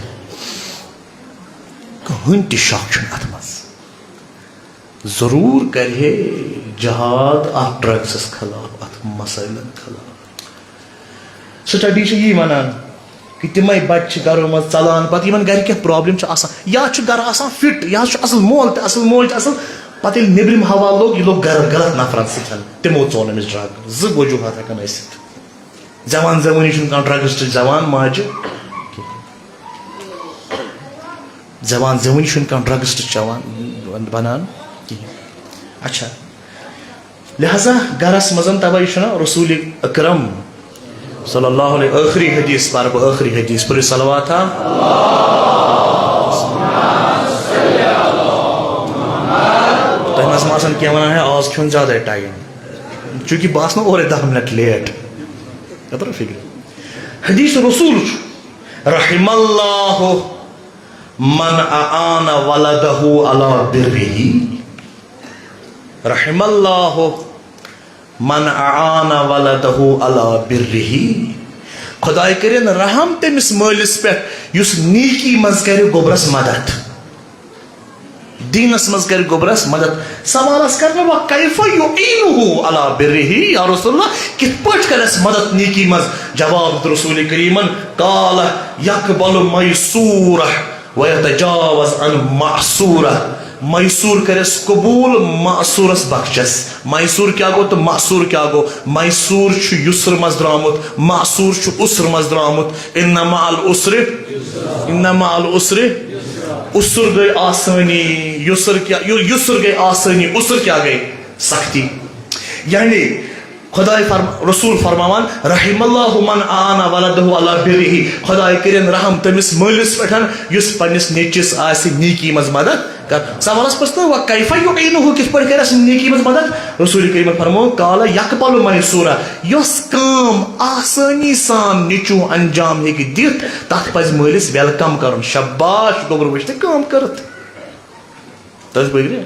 کٕہٕنۍ تہِ شک چھُنہٕ اتھ منٛز۔ ضروٗر کرِ ہے جہاد اتھ ڈرگسس خلاف، اتھ مسٲیلن خلاف۔ سٹڈی چھِ یی ونان کہِ تِمے بچہِ چھِ گرو منٛز ژلان، پتہٕ یِمن گرِ کینٛہہ پرابلم چھِ آسان، یا چھُ گرٕ آسان فٹ، یا چھُ اصل مول تہِ اصل، موج تہِ اصل، پتہٕ ییٚلہِ نیٚبرِم حوالہٕ لوٚگ، یہِ لوٚگ غلط، غلط نفرن سۭتۍ، تِمو ژوٚل أمِس ڈرگ۔ زٕ وجوہات ہٮ۪کن ٲسِتھ۔ زٮ۪وان زٮ۪وٲنی چھُنہٕ کانٛہہ ڈرگسٹ زٮ۪وان ماجہِ کِہیٖنۍ۔ زٮ۪وان زٮ۪وٲنی چھُنہٕ کانٛہہ ڈرگسٹ چٮ۪وان، بنان کِہیٖنۍ۔ اچھا، لہذا گرس منٛز، توے چھُنہ رسول اکرم صلی اللہ علیہ، ٲخری حدیث پرٕ بہٕ، ٲخری حدیث، پٔرِو صلوات ہا۔ تۄہہِ منٛز ما آسن کینٛہہ ونان، ہے، آز کھیوٚن زیادے ٹایم، چونکہ بہٕ آسہٕ نہٕ اورے دَہ منٹ لیٹ۔ کتر فکر۔ حدیث رسول چھُ، رحم اللہ من اعان ولدہ علی برہ۔ رحم اللہ من اعان ولدہ علی برہ۔ خداے کٔرِن رحم تٔمِس مٲلِس پٮ۪ٹھ یُس نیکی منٛز کرِ گوٚبرس مدد، دیٖنس منٛز کرِ گوٚبرس مدد۔ سوال آسہِ کرنہٕ، وَ کیف یعینہ علی برہ؟ یا رسول اللہ، کِتھ پٲٹھۍ کرٮ۪س مدد نیکی منٛز؟ جواب دیُت رسول کریمن، قال یقبل میسورہ ویتجاوز عن معسورہ۔ میسور کرٮ۪س قبول، معسورس بخشس۔ میسور کیٛاہ گوٚو تہٕ معسور کیٛاہ گوٚو؟ میسور چھُ یسر منٛز درٛامُت، معسور چھُ عسر منٛز درٛامُت۔ ان مع العسر، ان مع العسر، عسر گٔے آسٲنی، یسر کیٛاہ، یُ-، یسر گٔے آسٲنی، عسر کیٛاہ گٔے؟ سختی۔ یعنی خداے فرم-، رسول فرماوان، رحم اللہ من اعان ولدہ علی برہ، خداے کٔرِن رحم تٔمِس مٲلِس پٮ۪ٹھ یُس پننِس نیٚچوِس آسہِ نیکی منٛز مدد کر۔ سوالس پرٛژھ نہٕ، وَ کیف یعینہ، کِتھ پٲٹھۍ کرِ اَسہِ نیکی منٛز مدد؟ رسول کریمن فرموو، قال یقبل میسورہ، یۄس کٲم آسٲنی سان نیٚچو انجام ہیٚکہِ دِتھ، تتھ پزِ مٲلِس ویلکم کرُن۔ شاباش، گوٚبُر وٕچھ تہٕ کٲم کٔرٕتھ۔ تَس بٲگرِ۔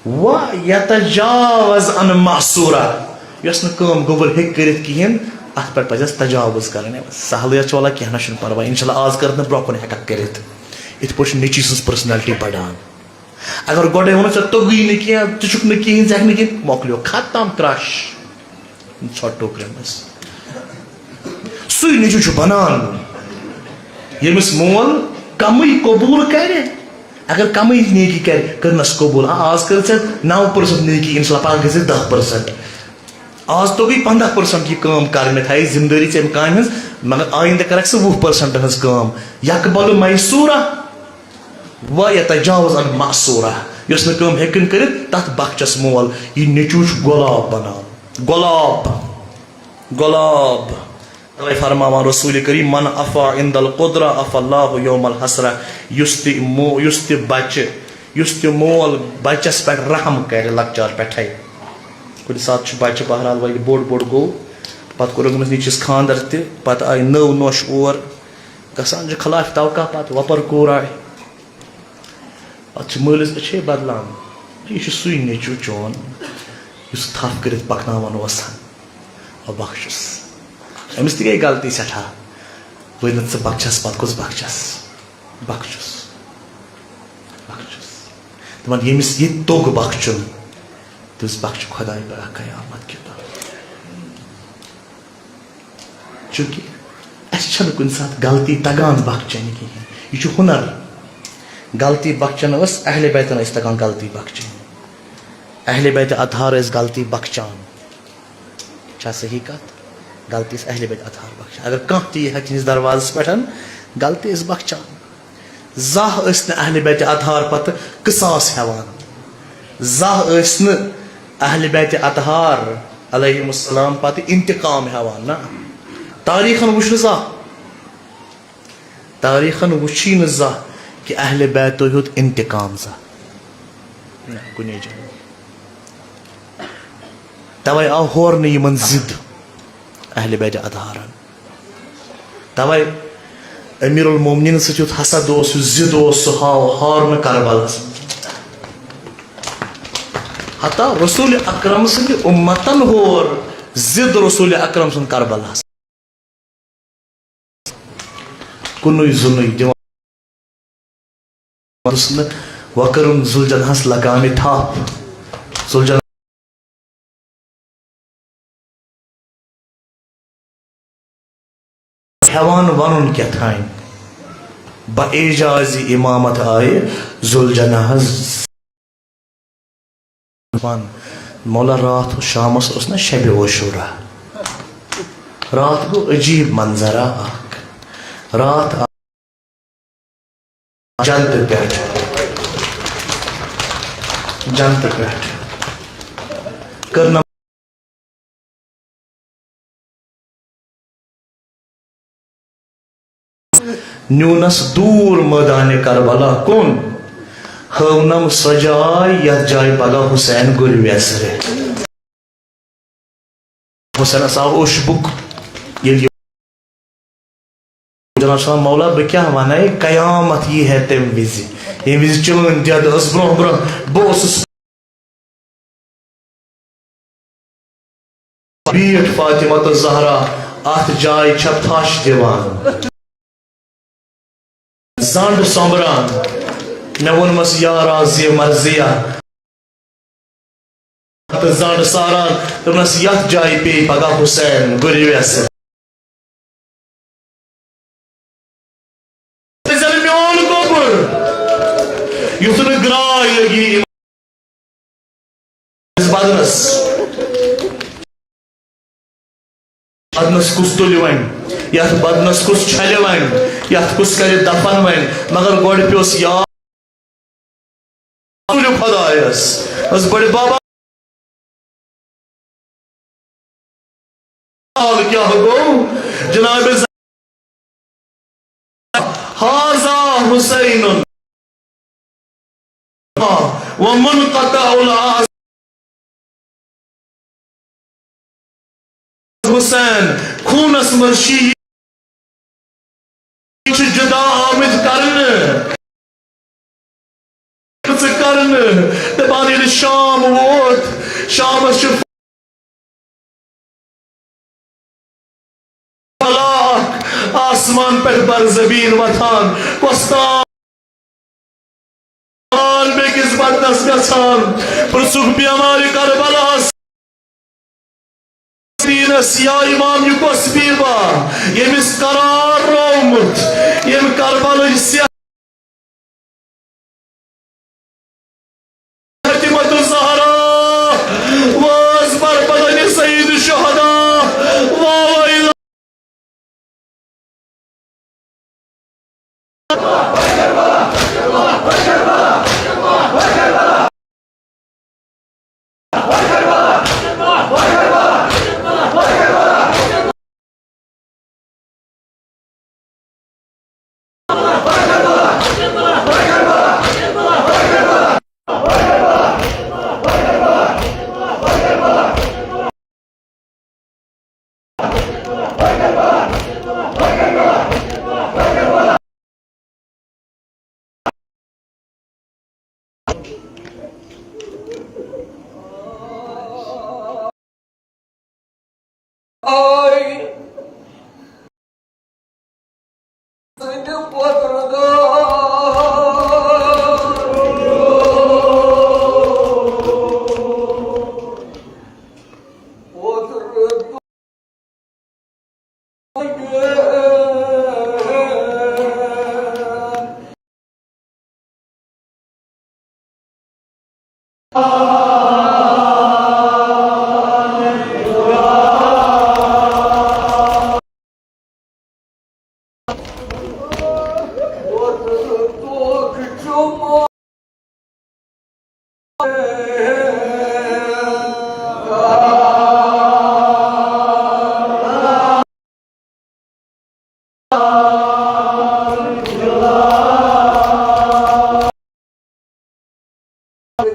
و یتجاوز عن معسورہ، یۄس نہٕ کٲم گوٚبُر ہیٚکہِ کٔرِتھ کِہیٖنۍ، اَتھ پٮ۪ٹھ پَزِ اَسہِ تجاوز کَرٕنۍ۔ سہلٕے چھِ، وَلہٕ کینٛہہ نہ چھُنہٕ پَرواے، اِنشاء اللہ آز کٔرٕتھ نہٕ برٛونٛہہ کُن ہٮ۪کَکھ کٔرِتھ۔ یِتھ پٲٹھۍ چھُ نیٚچی سٕنٛز پٔرسنیلٹی بَڑان۔ اگر گۄڈَے ووٚنُتھ، "ژےٚ توٚگُے نہٕ کینٛہہ، ژٕ چھُکھ نہٕ کِہیٖنۍ، ژٕ ہٮ۪کھ نہٕ کِہیٖنۍ"، مۄکلیو، ختم، ترٛاش۔ ژھۄٹھ ٹوکرِ منٛز۔ سُے نیٚچو چھُ بنان، ییٚمِس مول کمٕے قبول کرِ۔ اگر کمٕے نیکی کرِ، کٔرنس قبول۔ آ، آز کٔر ژےٚ نو پٔرسنٹ نیکی، انشاءاللہ پگاہ گژھِ دہ پٔرسنٹ۔ آز توٚگُے پنٛداہ پٔرسنٹ یہِ کٲم کرنہِ، تھایہِ ذمہٕ دٲری ژےٚ امہِ کامہِ ہٕنٛز، مگر آیندٕ کرکھ ژٕ وُہ پٔرسنٹ ہٕنٛز کٲم۔ یقبل میسورہ و یتجاوز عن معسورہ۔ یۄس نہٕ کٲم ہیٚکن کٔرِتھ، تتھ بخچس مول۔ یہِ نیٚچو چھُ گۄلاب بنان۔ گۄلاب، گۄلاب۔ توے فرماوان رسول کریم، "من عفا عند القدرہ عفا اللہ یوم الحسرہ"۔ یُس تہِ مو-، یُس تہِ بچہ، یُس تہِ مول بچس پٮ۪ٹھ رحم کرِ لۄکچار پٮ۪ٹھے۔ کُنہِ ساتہٕ چھُ بچہ بہرحال وۄنۍ بوٚڑ بوٚڑ گوٚو، پتہٕ کوٚرُکھ أمِس نیٚچوِس خاندر تہِ، پتہٕ آیہِ نٔو نوش اور، گژھان چھِ خلاف توقع، پتہٕ وۄپر کوٗر آیہِ۔ پتہٕ چھِ مٲلِس أچھے بدلان۔ یہِ چھُ سُے نیٚچو چون، یُس ژٕ تھپھ کٔرِتھ پکناوان اوسہٕ۔ وۄنۍ بخشُس۔ أمِس تہِ گٔے غلطی سٮ۪ٹھاہ۔ وۄنۍ نہٕ ژٕ بخشس، پتہٕ کُس بخشس؟ بخشُس۔ بخشُس۔ دپان، ییٚمِس یہِ توٚگ بخشُن، تٔمِس بخشہِ خۄداے پگاہ قیامت کہِ دۄہ۔ چونکہ اَسہِ چھَنہٕ کُنہِ ساتہٕ غلطی تَگان بخچٕنۍ کِہیٖنۍ۔ یہِ چھُ ہُنر۔ غلطی بخچَن ٲس اہلِ بیتَن ٲسۍ تَگان غلطی بخچٕنۍ۔ اہلِ بیتِ اطہار ٲسۍ غلطی بخچان۔ چھا صحیح کَتھ؟ غلطی ٲسۍ اہلِ بیتِ اطہار بخچان۔ اگر کانٛہہ تہِ یی ہا تِہِنٛدِس دروازَس پٮ۪ٹھ، غلطی ٲسۍ بخچان۔ زانٛہہ ٲسۍ نہٕ اہلِ بیتِ اطہار پتہٕ قصاص ہٮ۪وان۔ زانٛہہ ٲسۍ نہٕ اہلِ بیتِ اطہار علیہم السلام پتہٕ انتقام ہٮ۪وان، نہ۔ تاریخن وٕچھ نہٕ زانٛہہ، تاریخن وٕچھی نہٕ زانٛہہ کہِ اہلِ بیتو ہیوٚت انتقام زانٛہہ۔ نہ، کُنے جایہِ۔ توے آو ہورنہٕ یِمن ضد اہلِ بیتِ اطہارن۔ توے امیر المومنین سۭتۍ یُتھ حسد اوس، یُتھ ضد اوس، سُہ ہاو ہارنہٕ کربلاہس منٛز۔ حتیٰ رسول اکرم سٕنٛدِ اُمتن ہور ضد رسول اکرم سُنٛد کربلاہس۔ کُنُے زُنُے دِوان۔ وۄنۍ کٔرٕن ذوالجناحس لگامہِ تھپھ۔ ذوالجناح ہٮ۪وان ونُن کیٛاہ تام، بہ اعجازِ امامت آیہِ ذوالجناحس۔ مولا، راتھ اوس، شامس اوس نا شبِ عاشورہ، راتھ گوٚو عجیب منظرہ اکھ۔ راتھ آ-، جنتہٕ پٮ۪ٹھ، جنتہٕ پٮ۪ٹھ کٔر نہٕ نیونس دوٗر مٲدانِ کربلا کُن، ہٲونم سۄ جاے یتھ جایہِ پگاہ حسین گُرِ ویسرِ۔ حسینس آو اوٚش بُک، ییٚلہِ یہِ جناب چھُ وَنان، "مولا، بہٕ کیٛاہ وَنَے، قیامت یی ہے تَمہِ وِزِ، ییٚمہِ وِزِ چٲنۍ دٮ۪د ٲس برٛونٛہہ برٛونٛہہ، بہٕ اوسُس بیٖٹھ فاطمہ تہٕ زہرا اَتھ جایہِ چھےٚ پھش دِوان۔" زنڈ سۄمبران۔ مےٚ ووٚنمس، "یارا زِ مرضیہ۔" تہٕ زنڈ ساران۔ دوٚپنس، "یتھ جایہِ پیٚیہِ پگاہ حسین گُرِ ویسہٕ۔" زن میون گوٚبُر، یُتھ نہٕ گراے لگی۔ بدنس، بدنس کُس تُلہِ وۄنۍ؟ یتھ بدنس کُس چھلہِ وۄنۍ؟ یتھ کُس کرِ دفن وۄنۍ؟ مگر گۄڈٕ پیوٚس یاد خدایس۔ بس بڑِ بابا حال کیٛاہ گوٚو؟ جناب، هذا حسین ومنقطع الاعضاء۔ حسین، خوٗنس منٛز چھِ یہِ چھِ جدا آمٕتۍ کرنہٕ۔ ژٕ کرنہٕ۔ دپان ییٚلہِ شام ووت، شامس چھُ فلاح آسمان پٮ۪ٹھ بر زمین وۄتھان۔ کۄس تام بیٚکِس بدنس گژھان۔ پرژھُکھ بیمارِ کربلاہس۔ دینس یا امام، یہِ کۄس بیبا، ییٚمِس قرار روومُت، ییٚمۍ کربلٕچ سیاہ فاطمہ الزہرا وٲژ بربدنِ سید الشہدا۔ واہ واہ۔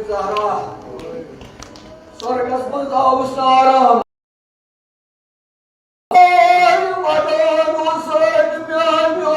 زہرا، سۄرگس منٛز آوُس نہٕ آرام۔ اے ودان حسین میانیو۔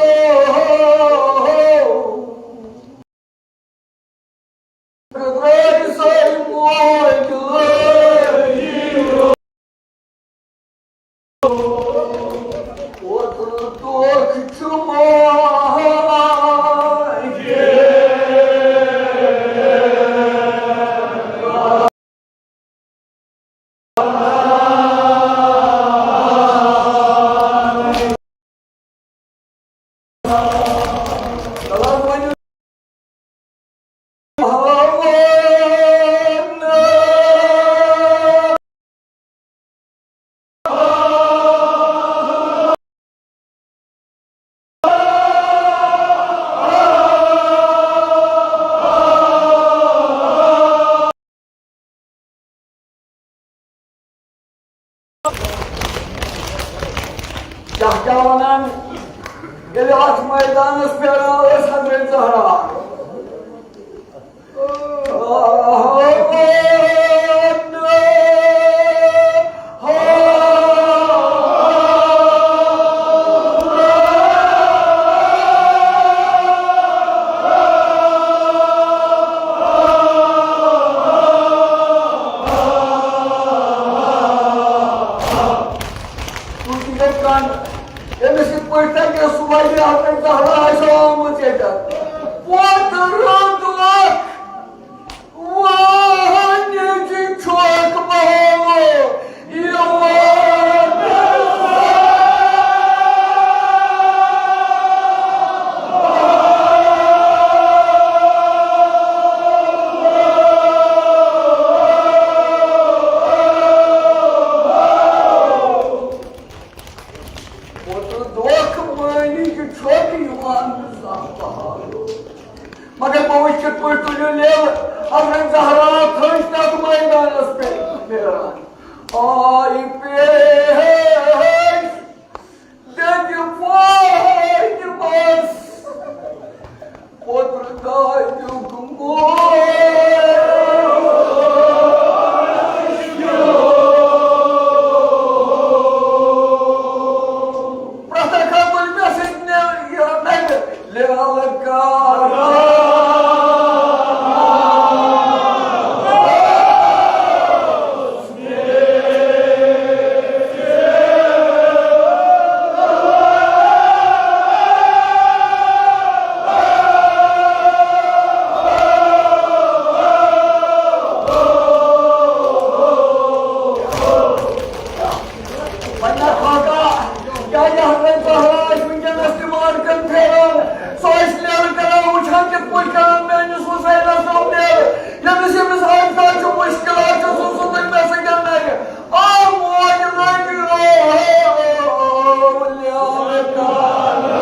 حضرت زہرا چھِ آمٕژ ییٚتٮ۪تھ۔ پوٚت رُت وقت، وانہِ چھِ چھۄکھ بہاوو یِوان۔ پوٚتُس دۄکھ مٲنی کہِ چھۄکھ یِوان نہٕ زانٛہہ بہارو۔ مگر بہٕ وٕچھِ کِتھ پٲٹھۍ تُلِو لیوٕ حضرت زہرا تھٔج تَتھ مٲدانَس پٮ۪ٹھ نیران۔ آے پیش دِتھ فٲیدٕ بس۔ پوٚتُس دادیُک موج۔ پرٛٮ۪تھ اکھ ہا ؤنۍ مےٚ سۭتۍ نیر یہِ نَرِ لِلہٕ کارا۔ وۄنۍ نہ خاکہ، کیٛاہ یہِ حضرت زہرا آسہِ وٕنکیٚنَس تہِ مارکن پھیران؟ سُہ آسہِ لیرٕ کران، وٕچھان کِتھ پٲٹھۍ کران میٲنِس حُسینَس یِم لیرٕ، ییٚمِس، ییٚمِس آز تام چھُ مُشکِلات چھُ سُہ، سُہ تُلہِ مےٚ سۭتۍ نَرِ۔ آ موج لٔج، آ، آ، آ، لیرٕ کران۔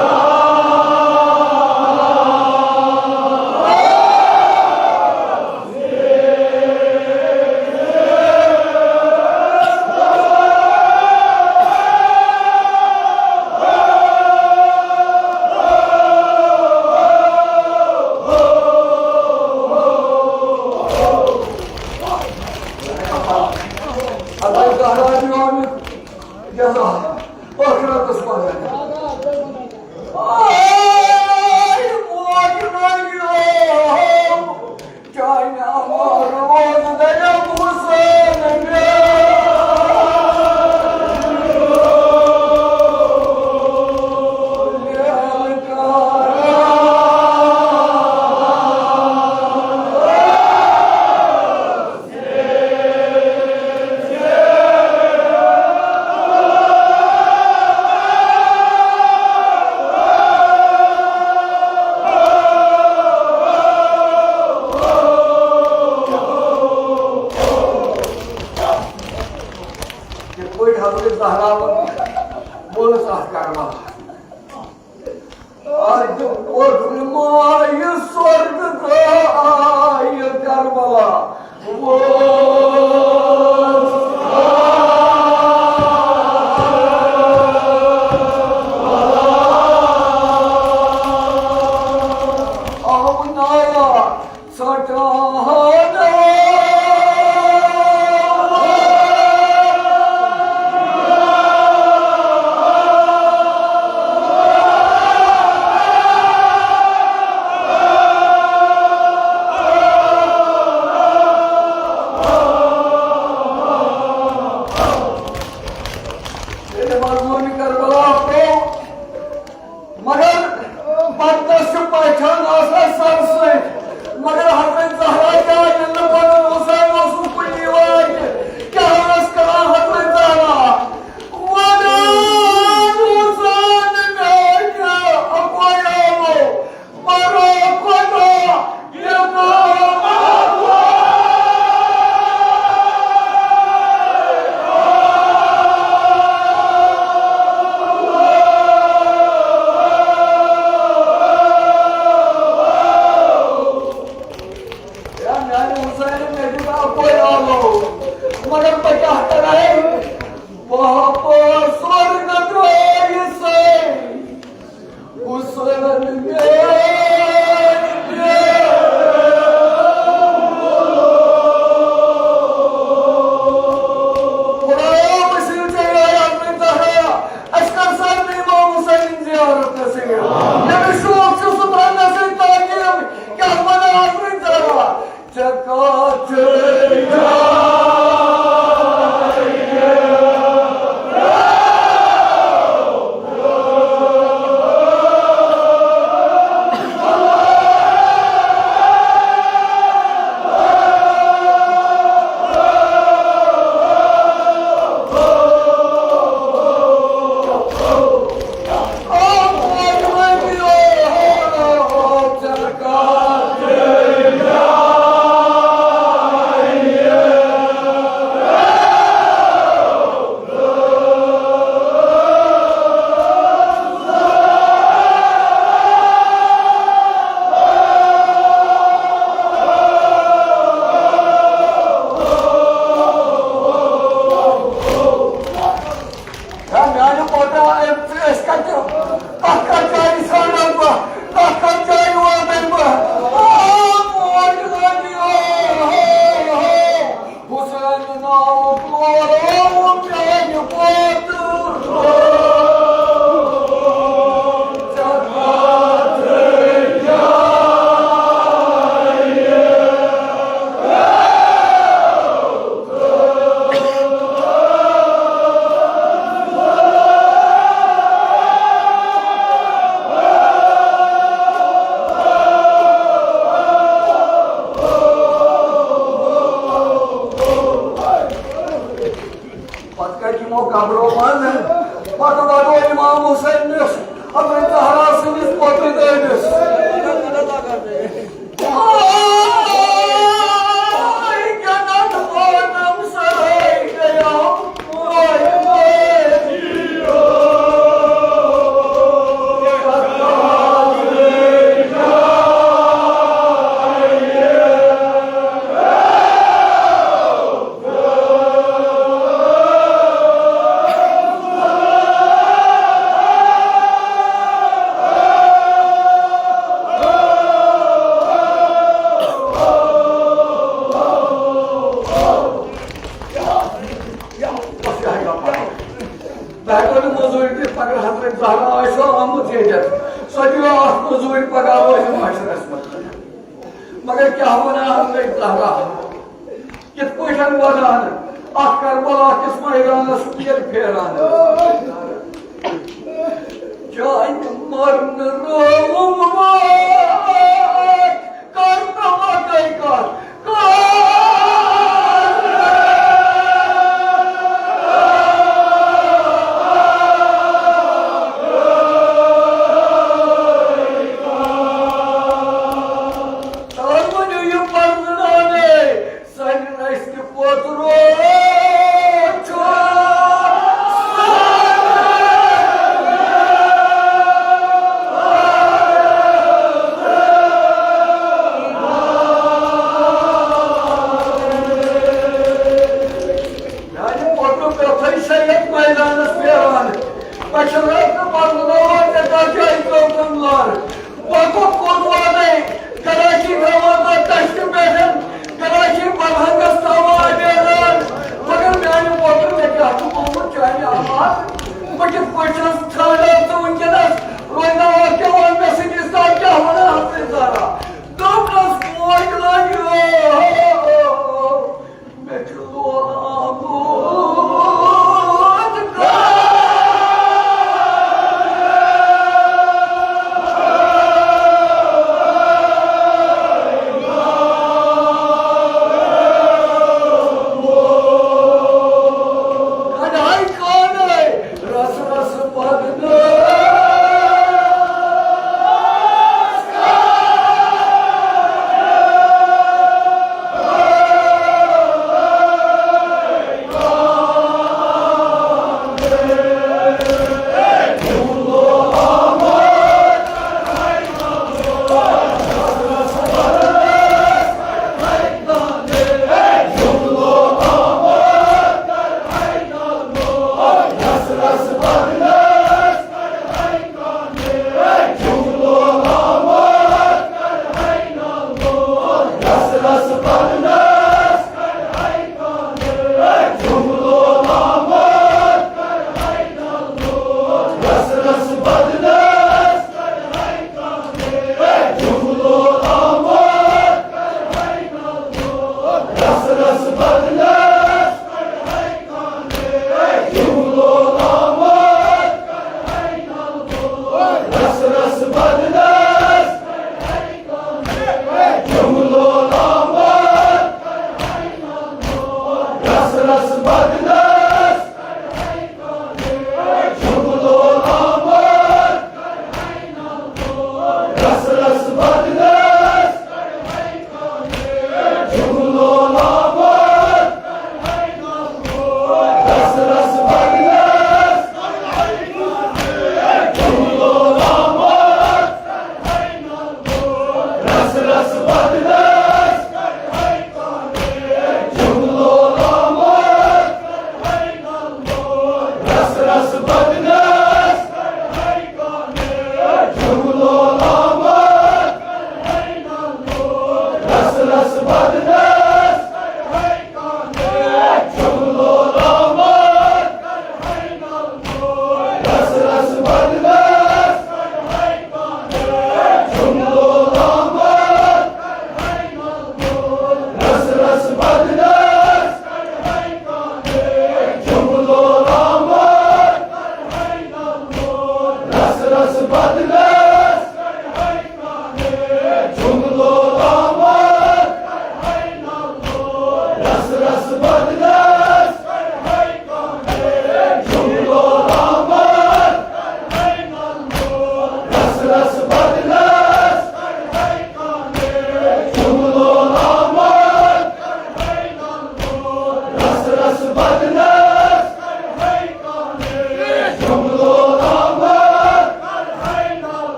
ٲخرتس پگاہ۔ آے موج لٔج، آ۔ چانہِ اَمر روزدَرِ حُسین مےٚ۔ یِتھ پٲٹھۍ حضرت زہراوَن وٲژ اَتھ کربلا۔ اَتھ اوٚٹ مایہِ سۄرگہٕ تہٕ آیہِ کربلا۔ وٲژ آو نایا ژٹان۔ ییٚلہِ مظلوٗمِ کربلا پوٚو، مگر بدنس چھُ پہچان آسان سر سۭتۍ۔ مگر حضرت زہرا کیٛاہ، ییٚلہِ نہٕ پنُن حسین اوسُکھ کُنہِ یِوان، کیٛاہ ٲس کران حضرت زہرا؟ ونان حسین میانہِ اکویالو، برو خدا، یہِ نام یا میانہِ حسین، مےٚ دیُت اکوے آلو، مگر بہٕ کیٛاہ کرے؟ بہٕ ہاپہٕ سۄرگہٕ درٛٲیِتھ سٲے۔ حسین میٲنۍ بیٚنہِ۔ خدایا، وٕچھِو ژےٚ یارٕ اَتھ منٛز زہرا۔ اَسہِ کر سارنٕے امام حسینٕنۍ زیارت نصیب۔ ییٚمِس شوق چھُ سُہ تھاو مےٚ سۭتۍ تعلیم۔ کیٛاہ وَنان اَتھ منٛز زہرا؟ ژےٚ کتھ چھے جایہِ؟ پتہٕ کتہِ یِمو قبرو منٛز؟ پتہٕ ودو امام حسینس، حضرت زہرا سٕنٛدِس پۄتُلۍ دٲدِس۔ آے جنت آدم سرے گیا، آے بہٕ ہٮ۪کو نہٕ مٔزوٗرۍ دِتھ، مگر حضرت زہرا آسہِ آمٕژ ییٚتٮ۪تھ، سۄ دِیو اَتھ مٔزوٗرۍ پگاہ روزِ محشرس منٛز۔ مگر کیٛاہ وَنان حضرت زہرا؟ کِتھ پٲٹھۍ وَنان؟ اَتھ کربلا کِس میدانس ییٚلہِ پھیران ٲس۔ چانہِ مرنہٕ رٲوٕم واتھ، کر تہٕ وَکَے کَتھ، کر۔ تَوَے ؤنِو یہِ پَرناونَے۔ سانہِ رَژھِ تہِ پوٚتُر چھُ۔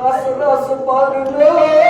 رس رس پرنو